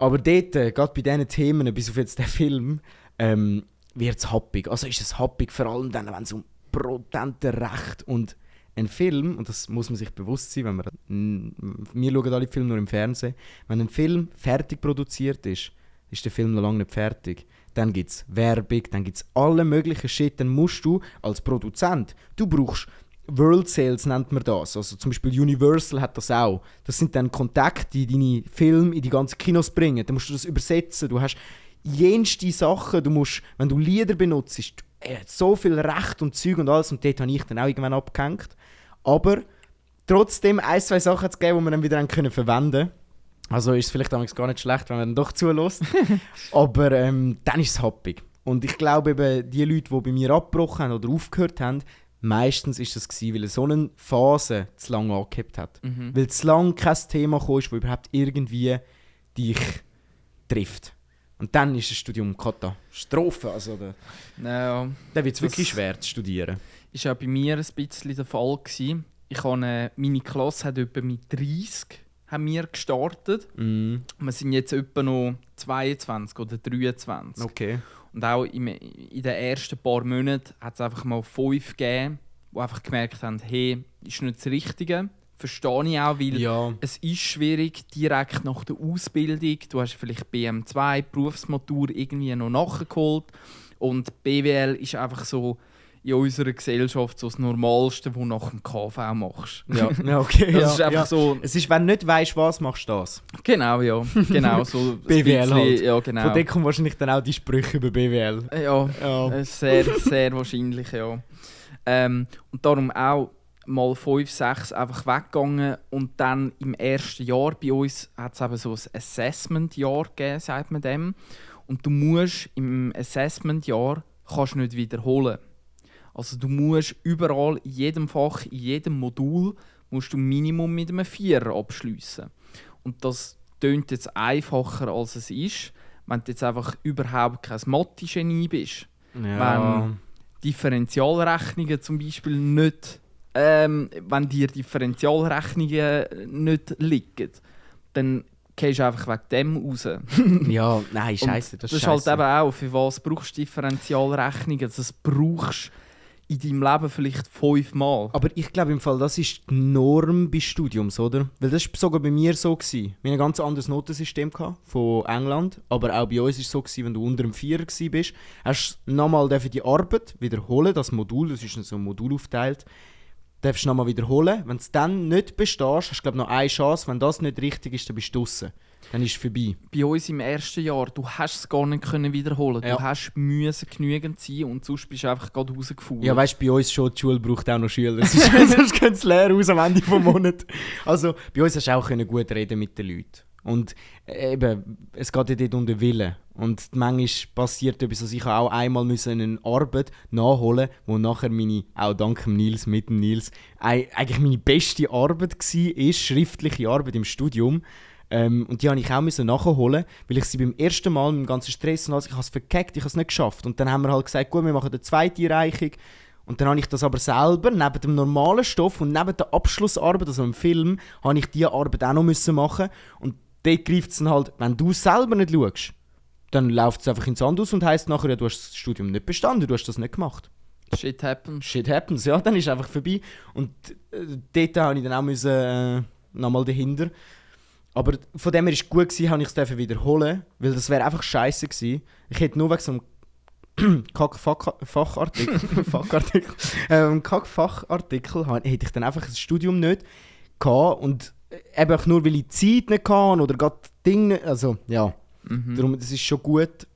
Aber dort, gerade bei diesen Themen, bis auf jetzt den Film, wird es happig. Also ist es happig, vor allem dann, wenn es um Protenten Recht und ein Film, und das muss man sich bewusst sein, wenn wir schauen alle Filme nur im Fernsehen, wenn ein Film fertig produziert ist der Film noch lange nicht fertig. Dann gibt es Werbung, dann gibt es alle möglichen Shit, dann musst du als Produzent, du brauchst World Sales nennt man das. Also zum Beispiel Universal hat das auch. Das sind dann Kontakte, die deine Filme in die ganzen Kinos bringen. Dann musst du das übersetzen. Du hast jenste Sachen. Du musst, wenn du Lieder benutzt, so viel Recht und Zeug und alles. Und dort habe ich dann auch irgendwann abgehängt. Aber trotzdem 1-2 Sachen zu geben, die wir dann wieder verwenden können. Also ist es vielleicht gar nicht schlecht, wenn man dann doch zulässt. Aber dann ist es happig. Und ich glaube eben, die Leute, die bei mir abgebrochen haben oder aufgehört haben, meistens war das, weil er so eine Phase zu lange angehabt hat. Mhm. Weil zu lange kein Thema kam, das überhaupt irgendwie dich trifft. Und dann ist das Studium Katastrophe. Also da wird es wirklich schwer zu studieren. Das war auch bei mir ein bisschen der Fall. Meine Klasse hat etwa mit 30 haben wir gestartet. Mm. Wir sind jetzt etwa noch 22 oder 23. Okay. Und auch in den ersten paar Monaten hat es einfach mal 5 gegeben, die einfach gemerkt haben, hey, ist nicht das Richtige. Verstehe ich auch, weil es ist schwierig, direkt nach der Ausbildung. Du hast vielleicht BM2, Berufsmatur irgendwie noch nachgeholt. Und BWL ist einfach so in unserer Gesellschaft so das Normalste, was du nach dem KV machst. Ja okay. Das ist einfach so. Es ist, wenn du nicht weißt, was machst du das. Genau, ja. Genau, so BWL halt. Ja, genau. Von dort kommen wahrscheinlich dann auch die Sprüche über BWL. Ja. Sehr, sehr wahrscheinlich, ja. Und darum auch mal 5, 6 einfach weggegangen. Und dann im ersten Jahr bei uns hat es eben so ein Assessment-Jahr gegeben, sagt man dem. Und du musst im Assessment-Jahr kannst nicht wiederholen. Also du musst überall, in jedem Fach, in jedem Modul, musst du Minimum mit einem 4 abschliessen. Und das tönt jetzt einfacher, als es ist, wenn du jetzt einfach überhaupt kein Mathe-Genie bist. Ja. Wenn Differentialrechnungen zum Beispiel nicht, wenn dir Differentialrechnungen nicht liegen, dann gehst du einfach wegen dem raus. Ja, nein, scheiße. Das ist halt eben auch, für was brauchst du Differentialrechnungen? Das brauchst in deinem Leben vielleicht 5 Mal. Aber ich glaube im Fall, das ist die Norm bei Studiums, oder? Weil das war sogar bei mir so. Wir hatten ein ganz anderes Notensystem von England, aber auch bei uns war es so, wenn du unter dem 4 warst, hast du nochmal die Arbeit wiederholen, das Modul, das ist so ein Modul aufteilt, darfst du nochmal wiederholen. Wenn du es dann nicht bestehst, hast du noch eine Chance. Wenn das nicht richtig ist, dann bist du draussen. Dann ist es vorbei. Bei uns im ersten Jahr, du hast es gar nicht wiederholen. Ja. Du musst genügend sein und sonst bist du einfach gerade rausgefahren. Ja, weißt du, bei uns schon, die Schule braucht auch noch Schüler. Sonst geht es leer aus am Ende des Monats. Also, bei uns hast du auch gut reden mit den Leuten. Und eben, es geht ja dort um den Willen. Und manchmal passiert etwas, also ich habe auch einmal eine Arbeit nachholen, wo nachher auch dank dem Nils, mit dem Nils, eigentlich meine beste Arbeit war, schriftliche Arbeit im Studium. Und die musste ich auch nachholen, weil ich sie beim ersten Mal mit dem ganzen Stress und alles, ich habe es verkackt, ich habe es nicht geschafft. Und dann haben wir halt gesagt, gut, wir machen eine zweite Einreichung. Und dann habe ich das aber selber, neben dem normalen Stoff und neben der Abschlussarbeit, also im Film, habe ich diese Arbeit auch noch machen. Und dort greift es dann halt, wenn du selber nicht schaust, dann läuft es einfach ins Sand aus und heisst nachher, ja, du hast das Studium nicht bestanden, du hast das nicht gemacht. Shit happens. Shit happens, ja, dann ist es einfach vorbei. Und dort habe ich dann auch müssen, nochmal dahinter. Aber von dem her war es gut, habe ich es wiederholen, weil das wäre einfach scheiße gewesen. Ich hätte nur wegen so einem Kack-Fachartikel hätte ich dann einfach das Studium nicht gehabt und eben auch nur, weil ich die Zeit nicht hatte oder gerade Dinge, also ja. Darum, das ist schon gut,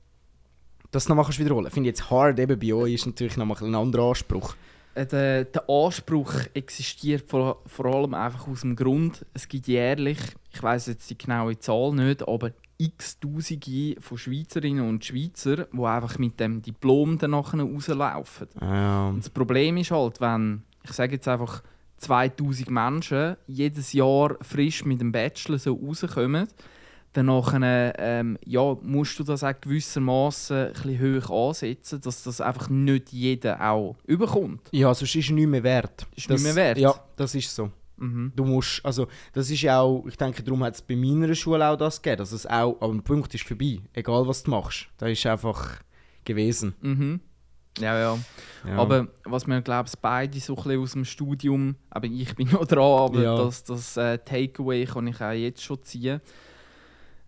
dass du noch wiederholen kannst. Finde ich jetzt hard, eben bei euch ist natürlich noch mal ein anderer Anspruch. Der Anspruch existiert vor allem einfach aus dem Grund, es gibt jährlich, ich weiss jetzt die genaue Zahl nicht, aber x Tausende von Schweizerinnen und Schweizer, die einfach mit dem Diplom danach rauslaufen. Und das Problem ist halt, wenn, ich sage jetzt einfach, 2000 Menschen jedes Jahr frisch mit dem Bachelor so rauskommen, dann musst du das auch gewissermaßen ein bisschen hoch ansetzen, dass das einfach nicht jeder auch überkommt. Ja, sonst ist es nicht mehr wert. Ist nicht mehr wert? Ja, das ist so. Du musst, also das ist auch, ich denke, darum hat es bei meiner Schule auch das gegeben, dass es auch, aber der Punkt ist vorbei, egal was du machst. Das ist einfach gewesen. Ja. Aber was wir, glaube ich, beide so ein bisschen aus dem Studium, aber ich bin noch dran, aber das Takeaway kann ich auch jetzt schon ziehen.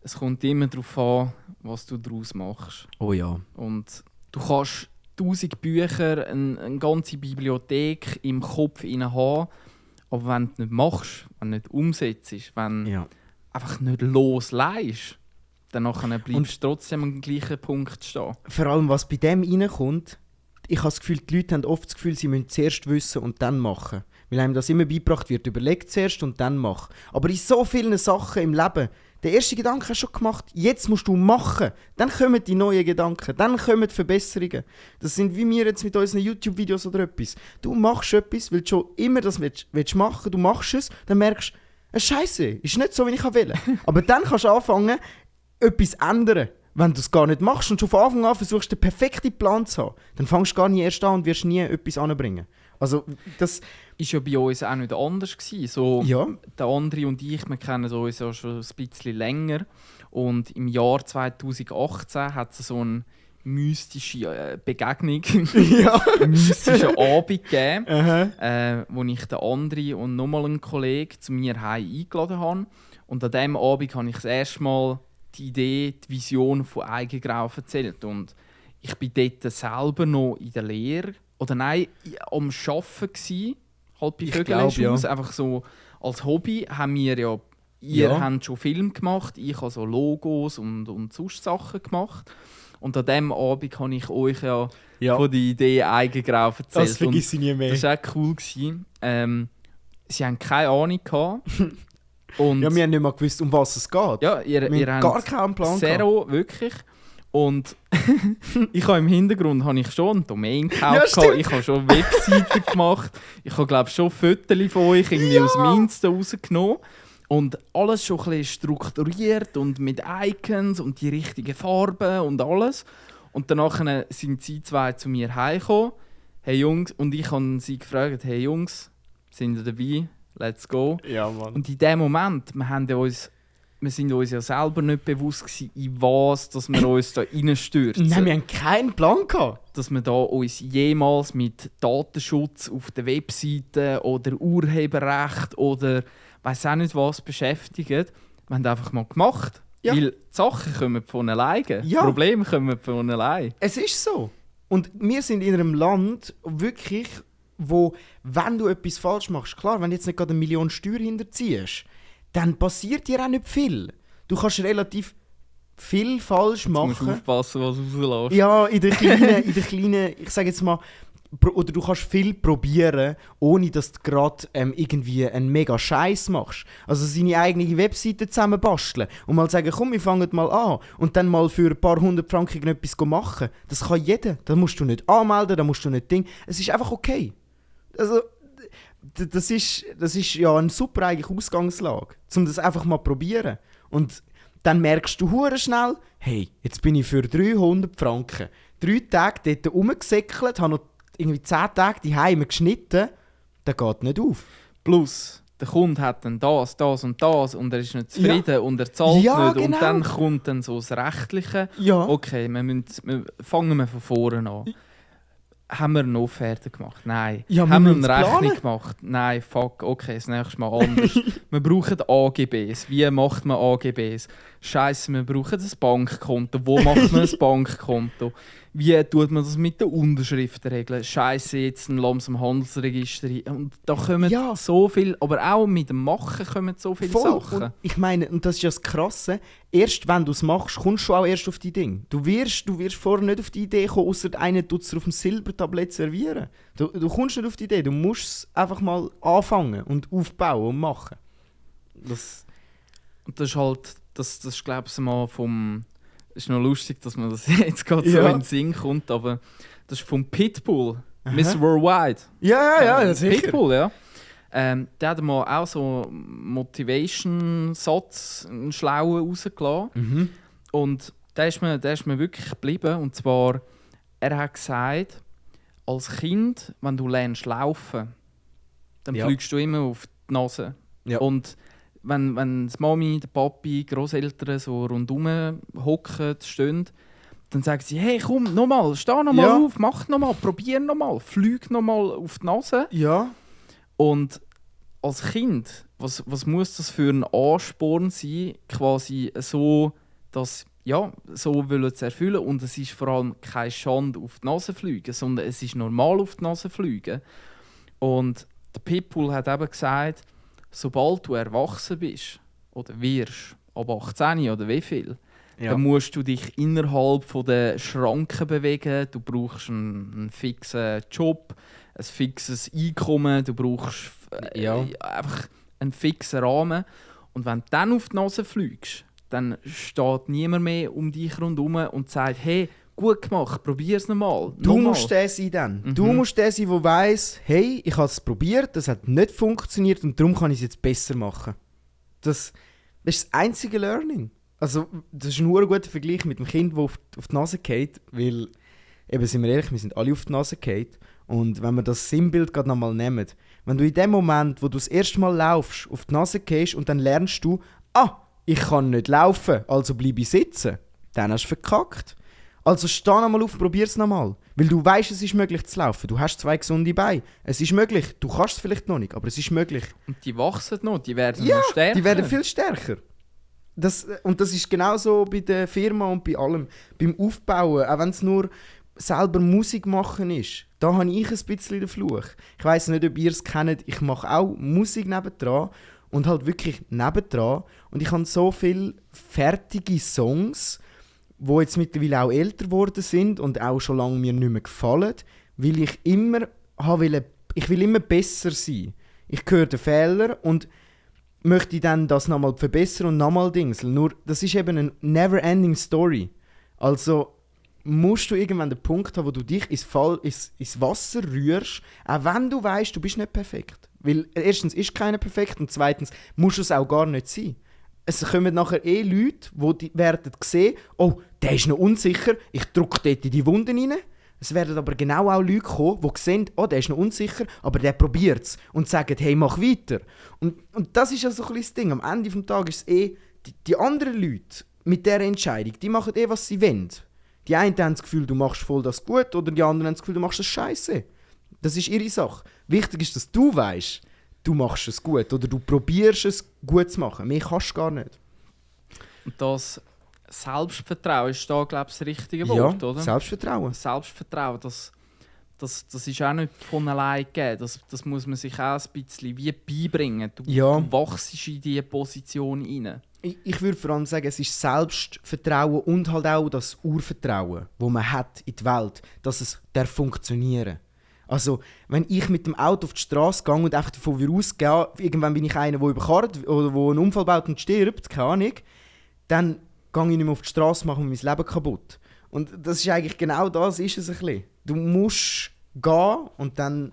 Es kommt immer darauf an, was du daraus machst. Oh ja. Und du kannst 1000 Bücher, eine ganze Bibliothek im Kopf haben, aber wenn du es nicht machst, wenn du nicht umsetzt, wenn du einfach nicht loslässt, dann bleibst du trotzdem am gleichen Punkt stehen. Vor allem, was bei dem reinkommt, ich habe das Gefühl, die Leute haben oft das Gefühl, sie müssen zuerst wissen und dann machen. Weil einem das immer beigebracht wird, überleg zuerst und dann mach. Aber in so vielen Sachen im Leben, der erste Gedanke hast du schon gemacht, jetzt musst du machen. Dann kommen die neuen Gedanken, dann kommen die Verbesserungen. Das sind wie wir jetzt mit unseren YouTube-Videos oder etwas. Du machst etwas, weil du schon immer das willst machen, du machst es, dann merkst du, Scheiße, ist nicht so, wie ich will. Aber dann kannst du anfangen, etwas zu ändern. Wenn du es gar nicht machst und schon von Anfang an versuchst, den perfekten Plan zu haben, dann fängst du gar nicht erst an und wirst nie etwas anbringen. Also, das ist ja bei uns auch nicht anders gewesen. So, der André und ich, wir kennen uns ja schon ein bisschen länger. Und im Jahr 2018 hat es so eine mystische Begegnung, einen mystischen Abend gegeben, wo ich den André und nochmal einen Kollegen zu mir heim eingeladen habe. Und an diesem Abend habe ich das erste Mal die Idee, die Vision von Eigengrau erzählt. Und ich war dort selber noch in der Lehre, oder nein, am Arbeiten gsi, halt bei Vögelhaus, einfach so als Hobby haben wir ja, ihr habt schon Film gemacht, ich habe so Logos und sonst Sachen gemacht. Und an diesem Abend habe ich euch von der Idee Eigengrau erzählt. Das vergesse ich nie mehr. Das war auch cool. Sie haben keine Ahnung gehabt. Und wir haben nicht mal gewusst, um was es geht. Ja, ihr habt gar keinen Plan Zero, wirklich. Und ich habe im Hintergrund schon eine Domain gekauft. Ich habe schon Webseiten gemacht. Ich habe, glaube ich, schon Fotos von euch irgendwie aus dem Insta rausgenommen. Und alles schon ein bisschen strukturiert und mit Icons und die richtigen Farben und alles. Und danach sind sie zwei zu mir heimgekommen. Hey Jungs, und ich habe sie gefragt, hey Jungs, sind ihr dabei? Let's go. Ja, Mann. Und in dem Moment, wir sind uns ja selber nicht bewusst gewesen, in was dass wir uns da reinstürzen. Nein, wir haben keinen Plan gehabt. Dass wir da uns jemals mit Datenschutz auf der Webseite oder Urheberrecht oder weiss auch nicht was beschäftigen. Wir haben einfach mal gemacht. Ja. Weil die Sachen kommen von alleine. Ja. Probleme kommen von alleine. Es ist so. Und wir sind in einem Land wirklich, wo, wenn du etwas falsch machst, klar, wenn du jetzt nicht gerade 1 Million Steuern hinterziehst, dann passiert dir auch nicht viel. Du kannst relativ viel falsch machen. Du musst aufpassen, was du rauslässt. Ja, in der kleinen, ich sage jetzt mal, oder du kannst viel probieren, ohne dass du gerade irgendwie einen mega Scheiß machst. Also seine eigene Webseite zusammen basteln und mal sagen, komm, wir fangen mal an und dann mal für ein paar 100 Franken etwas machen. Das kann jeder. Da musst du nicht anmelden, da musst du nicht Ding. Es ist einfach okay. Also, das ist ja eine super eigene Ausgangslage, um das einfach mal zu probieren. Und dann merkst du hure schnell, hey, jetzt bin ich für 300 Franken 3 Tage dort rumgesäckelt, habe noch irgendwie 10 Tage die Heime geschnitten, das geht nicht auf. Plus, der Kunde hat dann das und das und er ist nicht zufrieden und er zahlt nicht. Genau. Und dann kommt dann so das Rechtliche. Ja. Okay, fangen wir von vorne an. Haben wir eine Offerte gemacht? Nein. Ja, haben wir müssen eine es Rechnung planen. gemacht? Nein, fuck, okay, das nächste Mal anders. Wir brauchen AGBs. Wie macht man AGBs? Scheiße, wir brauchen ein Bankkonto. Wo macht man ein Bankkonto? Wie tut man das mit den Unterschriften regeln? Scheiße, jetzt ein langsam Handelsregister rein. Und da kommen so viel, aber auch mit dem Machen kommen so viele Sachen. Und ich meine, und das ist ja das Krasse, erst wenn du es machst, kommst du auch erst auf die Dinge. Du wirst vorher nicht auf die Idee kommen, außer einen tut es auf dem Silbertablett servieren. Du kommst nicht auf die Idee, du musst es einfach mal anfangen und aufbauen und machen. Und das ist halt, das ist glaube ich mal vom... ist noch lustig, dass man das jetzt gerade so in den Sinn kommt, aber das ist vom Pitbull, Miss Worldwide. Ja, sicher. Pitbull, ja. Der hat mal auch so Motivation-Satz, einen schlauen rausgelassen. Mhm. Und der ist mir wirklich geblieben. Und zwar, er hat gesagt, als Kind, wenn du lernst laufen, dann fliegst du immer auf die Nase. Ja. Und wenn die Mami, der Papi, die Grosseltern so rundherum hocken, stehen, dann sagen sie, hey komm, nochmal, steh nochmal auf, mach nochmal, probier nochmal, flieg nochmal auf die Nase. Ja. Und als Kind, was muss das für ein Ansporn sein, quasi so, dass so wollen zu erfüllen. Und es ist vor allem keine Schande auf die Nase fliegen, sondern es ist normal auf die Nase fliegen. Und der Pitbull hat eben gesagt, sobald du erwachsen bist oder wirst, ab 18 oder wie viel, dann musst du dich innerhalb der Schranken bewegen. Du brauchst einen fixen Job, ein fixes Einkommen, du brauchst einfach einen fixen Rahmen. Und wenn du dann auf die Nase fliegst, dann steht niemand mehr um dich rundherum und sagt, hey, gut gemacht, probier es nochmal. Du musst der sein dann. Mhm. Du musst der sein, der weiss, hey, ich habe es probiert, das hat nicht funktioniert und darum kann ich es jetzt besser machen. Das ist das einzige Learning. Also, das ist ein guter Vergleich mit dem Kind, das auf die Nase geht, weil, eben, sind wir ehrlich, wir sind alle auf die Nase gefallen. Und wenn wir das Sinnbild gerade nochmal nehmen, wenn du in dem Moment, wo du das erste Mal laufst, auf die Nase gehst und dann lernst du, ich kann nicht laufen, also bleibe ich sitzen, dann hast du verkackt. Also steh nochmal auf und probier es nochmal. Weil du weißt, es ist möglich zu laufen. Du hast 2 gesunde Beine. Es ist möglich. Du kannst es vielleicht noch nicht, aber es ist möglich. Und die wachsen noch, die werden noch stärker. Die werden viel stärker. Und das ist genauso bei der Firma und bei allem. Beim Aufbauen, auch wenn es nur selber Musik machen ist, da habe ich ein bisschen den Fluch. Ich weiss nicht, ob ihr es kennt, ich mache auch Musik nebendran und halt wirklich nebendran. Und ich habe so viele fertige Songs, die jetzt mittlerweile auch älter geworden sind und auch schon lange mir nicht mehr gefallen, weil ich immer ich will immer besser sein. Ich höre den Fehler und möchte dann das nochmal verbessern und nochmal dingseln. Nur, das ist eben eine never-ending Story. Also musst du irgendwann den Punkt haben, wo du dich ins Wasser rührst, auch wenn du weißt, du bist nicht perfekt. Weil erstens ist keiner perfekt und zweitens musst du es auch gar nicht sein. Es kommen nachher Leute, die werden sehen, der ist noch unsicher, ich drücke dort in die Wunden rein. Es werden aber genau auch Leute kommen, die sehen, der ist noch unsicher, aber der probiert es und sagen, hey, mach weiter. Und das ist ja so ein bisschen das Ding. Am Ende des Tages ist es die anderen Leute mit dieser Entscheidung, die machen was sie wollen. Die einen haben das Gefühl, du machst voll das gut, oder die anderen haben das Gefühl, du machst das Scheiße. Das ist ihre Sache. Wichtig ist, dass du weißt, du machst es gut oder du probierst es gut zu machen. Mehr kannst du gar nicht. Und das Selbstvertrauen ist da, glaube ich, das richtige Wort, oder? Selbstvertrauen. Selbstvertrauen, das ist auch nicht von allein gegeben. Das muss man sich auch ein bisschen wie beibringen. Du wachst in diese Position rein. Ich würde vor allem sagen, es ist Selbstvertrauen und halt auch das Urvertrauen, das man hat in die Welt, dass es funktionieren darf. Also, wenn ich mit dem Auto auf die Straße gehe und einfach davon ausgehe, irgendwann bin ich einer, der überkarrt oder der einen Unfall baut und stirbt, keine Ahnung, dann gehe ich nicht mehr auf die Straße, mache mir mein Leben kaputt. Und das ist eigentlich genau das, ist es ein bisschen. Du musst gehen und dann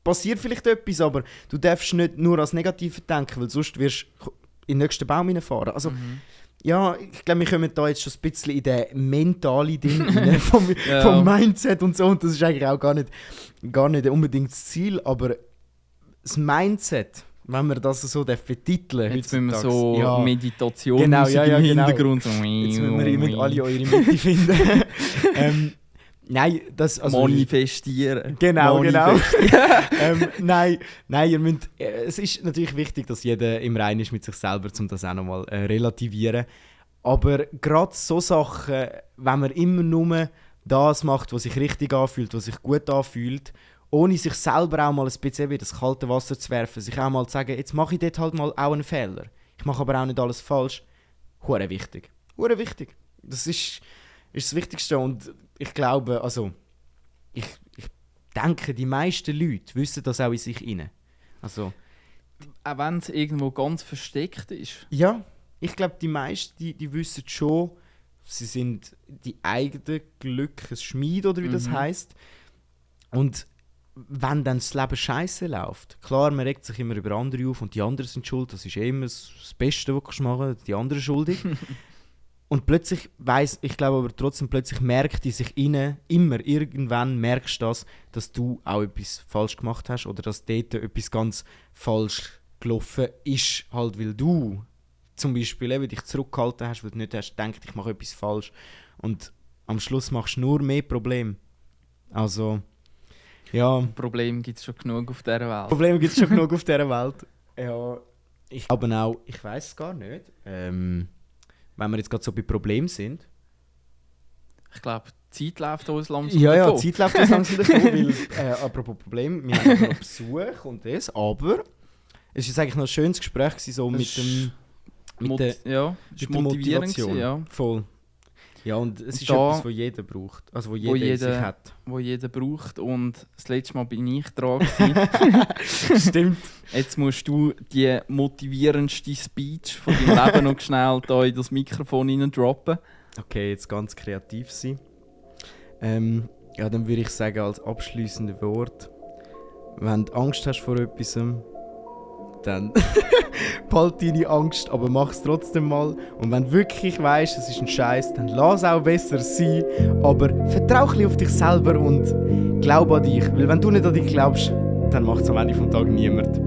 passiert vielleicht etwas, aber du darfst nicht nur als Negatives denken, weil sonst wirst du in den nächsten Baum hineinfahren. Also, ja, ich glaube, wir kommen da jetzt schon ein bisschen in den mentalen Ding vom Mindset und so. Und das ist eigentlich auch gar nicht unbedingt das Ziel. Aber das Mindset wenn wir das so betiteln. Jetzt müssen wir heutzutage. so Ja. Meditation Genau, im genau. Hintergrund. So. Jetzt müssen wir immer alle eure Mitte finden. Nein, das... Also, Manifestieren. Genau. Manifestieren. Nein, ihr müsst... es ist natürlich wichtig, dass jeder im Reinen ist mit sich selber, um das auch nochmal relativieren. Aber gerade so Sachen, wenn man immer nur das macht, was sich richtig anfühlt, was sich gut anfühlt, ohne sich selber auch mal ein bisschen in das kalte Wasser zu werfen, sich auch mal zu sagen, jetzt mache ich dort halt mal auch einen Fehler. Ich mache aber auch nicht alles falsch. Hure wichtig. Hure wichtig. Das ist das Wichtigste. Und ich glaube, also, ich denke, die meisten Leute wissen das auch in sich rein. Also, Auch wenn es irgendwo ganz versteckt ist. ja, ich glaube, die meisten, die wissen schon, sie sind die eigenen Glückesschmied, oder wie das heisst. Und wenn dann das Leben scheiße läuft, klar, man regt sich immer über andere auf und die anderen sind schuld, das ist immer das Beste, was du machen kannst, die anderen schuldig. Und plötzlich ich glaube aber trotzdem, plötzlich merkt die sich innen, immer irgendwann merkst du das, dass du auch etwas falsch gemacht hast oder dass dort etwas ganz falsch gelaufen ist, halt weil du zum Beispiel eben dich zurückgehalten hast, weil du nicht hast gedacht, ich mache etwas falsch. Und am Schluss machst du nur mehr Probleme. Also, ja. Problem gibt es schon genug auf dieser Welt. Probleme gibt es schon genug auf dieser Welt. Ja, ich glaube auch, ich weiß es gar nicht, wenn wir jetzt gerade so bei Problemen sind. Ich glaube, die Zeit läuft uns langsam Ja, davon. die Zeit läuft uns langsam davon, weil, apropos Problem, wir haben aber noch Besuch und das, aber es war eigentlich noch ein schönes Gespräch gewesen, so mit dem... Ja, Mit ist der motivierend Motivation. gewesen, ja. Voll. Ja, und es ist da- etwas, was jeder braucht. Also, wo jeder in sich hat. Wo jeder braucht. Und das letzte Mal bin ich dran gewesen. Stimmt. Jetzt musst du die motivierendste Speech von deinem Leben noch schnell da in das Mikrofon rein droppen. Okay, jetzt ganz kreativ sein. Ja, dann würde ich sagen, als abschließendes Wort, wenn du Angst hast vor etwas, dann behalt deine Angst, aber mach es trotzdem mal. Und wenn du wirklich weißt, es ist ein Scheiß, dann lass auch besser sein. Aber vertrau ein bisschen auf dich selber und glaub an dich. Weil wenn du nicht an dich glaubst, dann macht es am Ende des Tages niemand.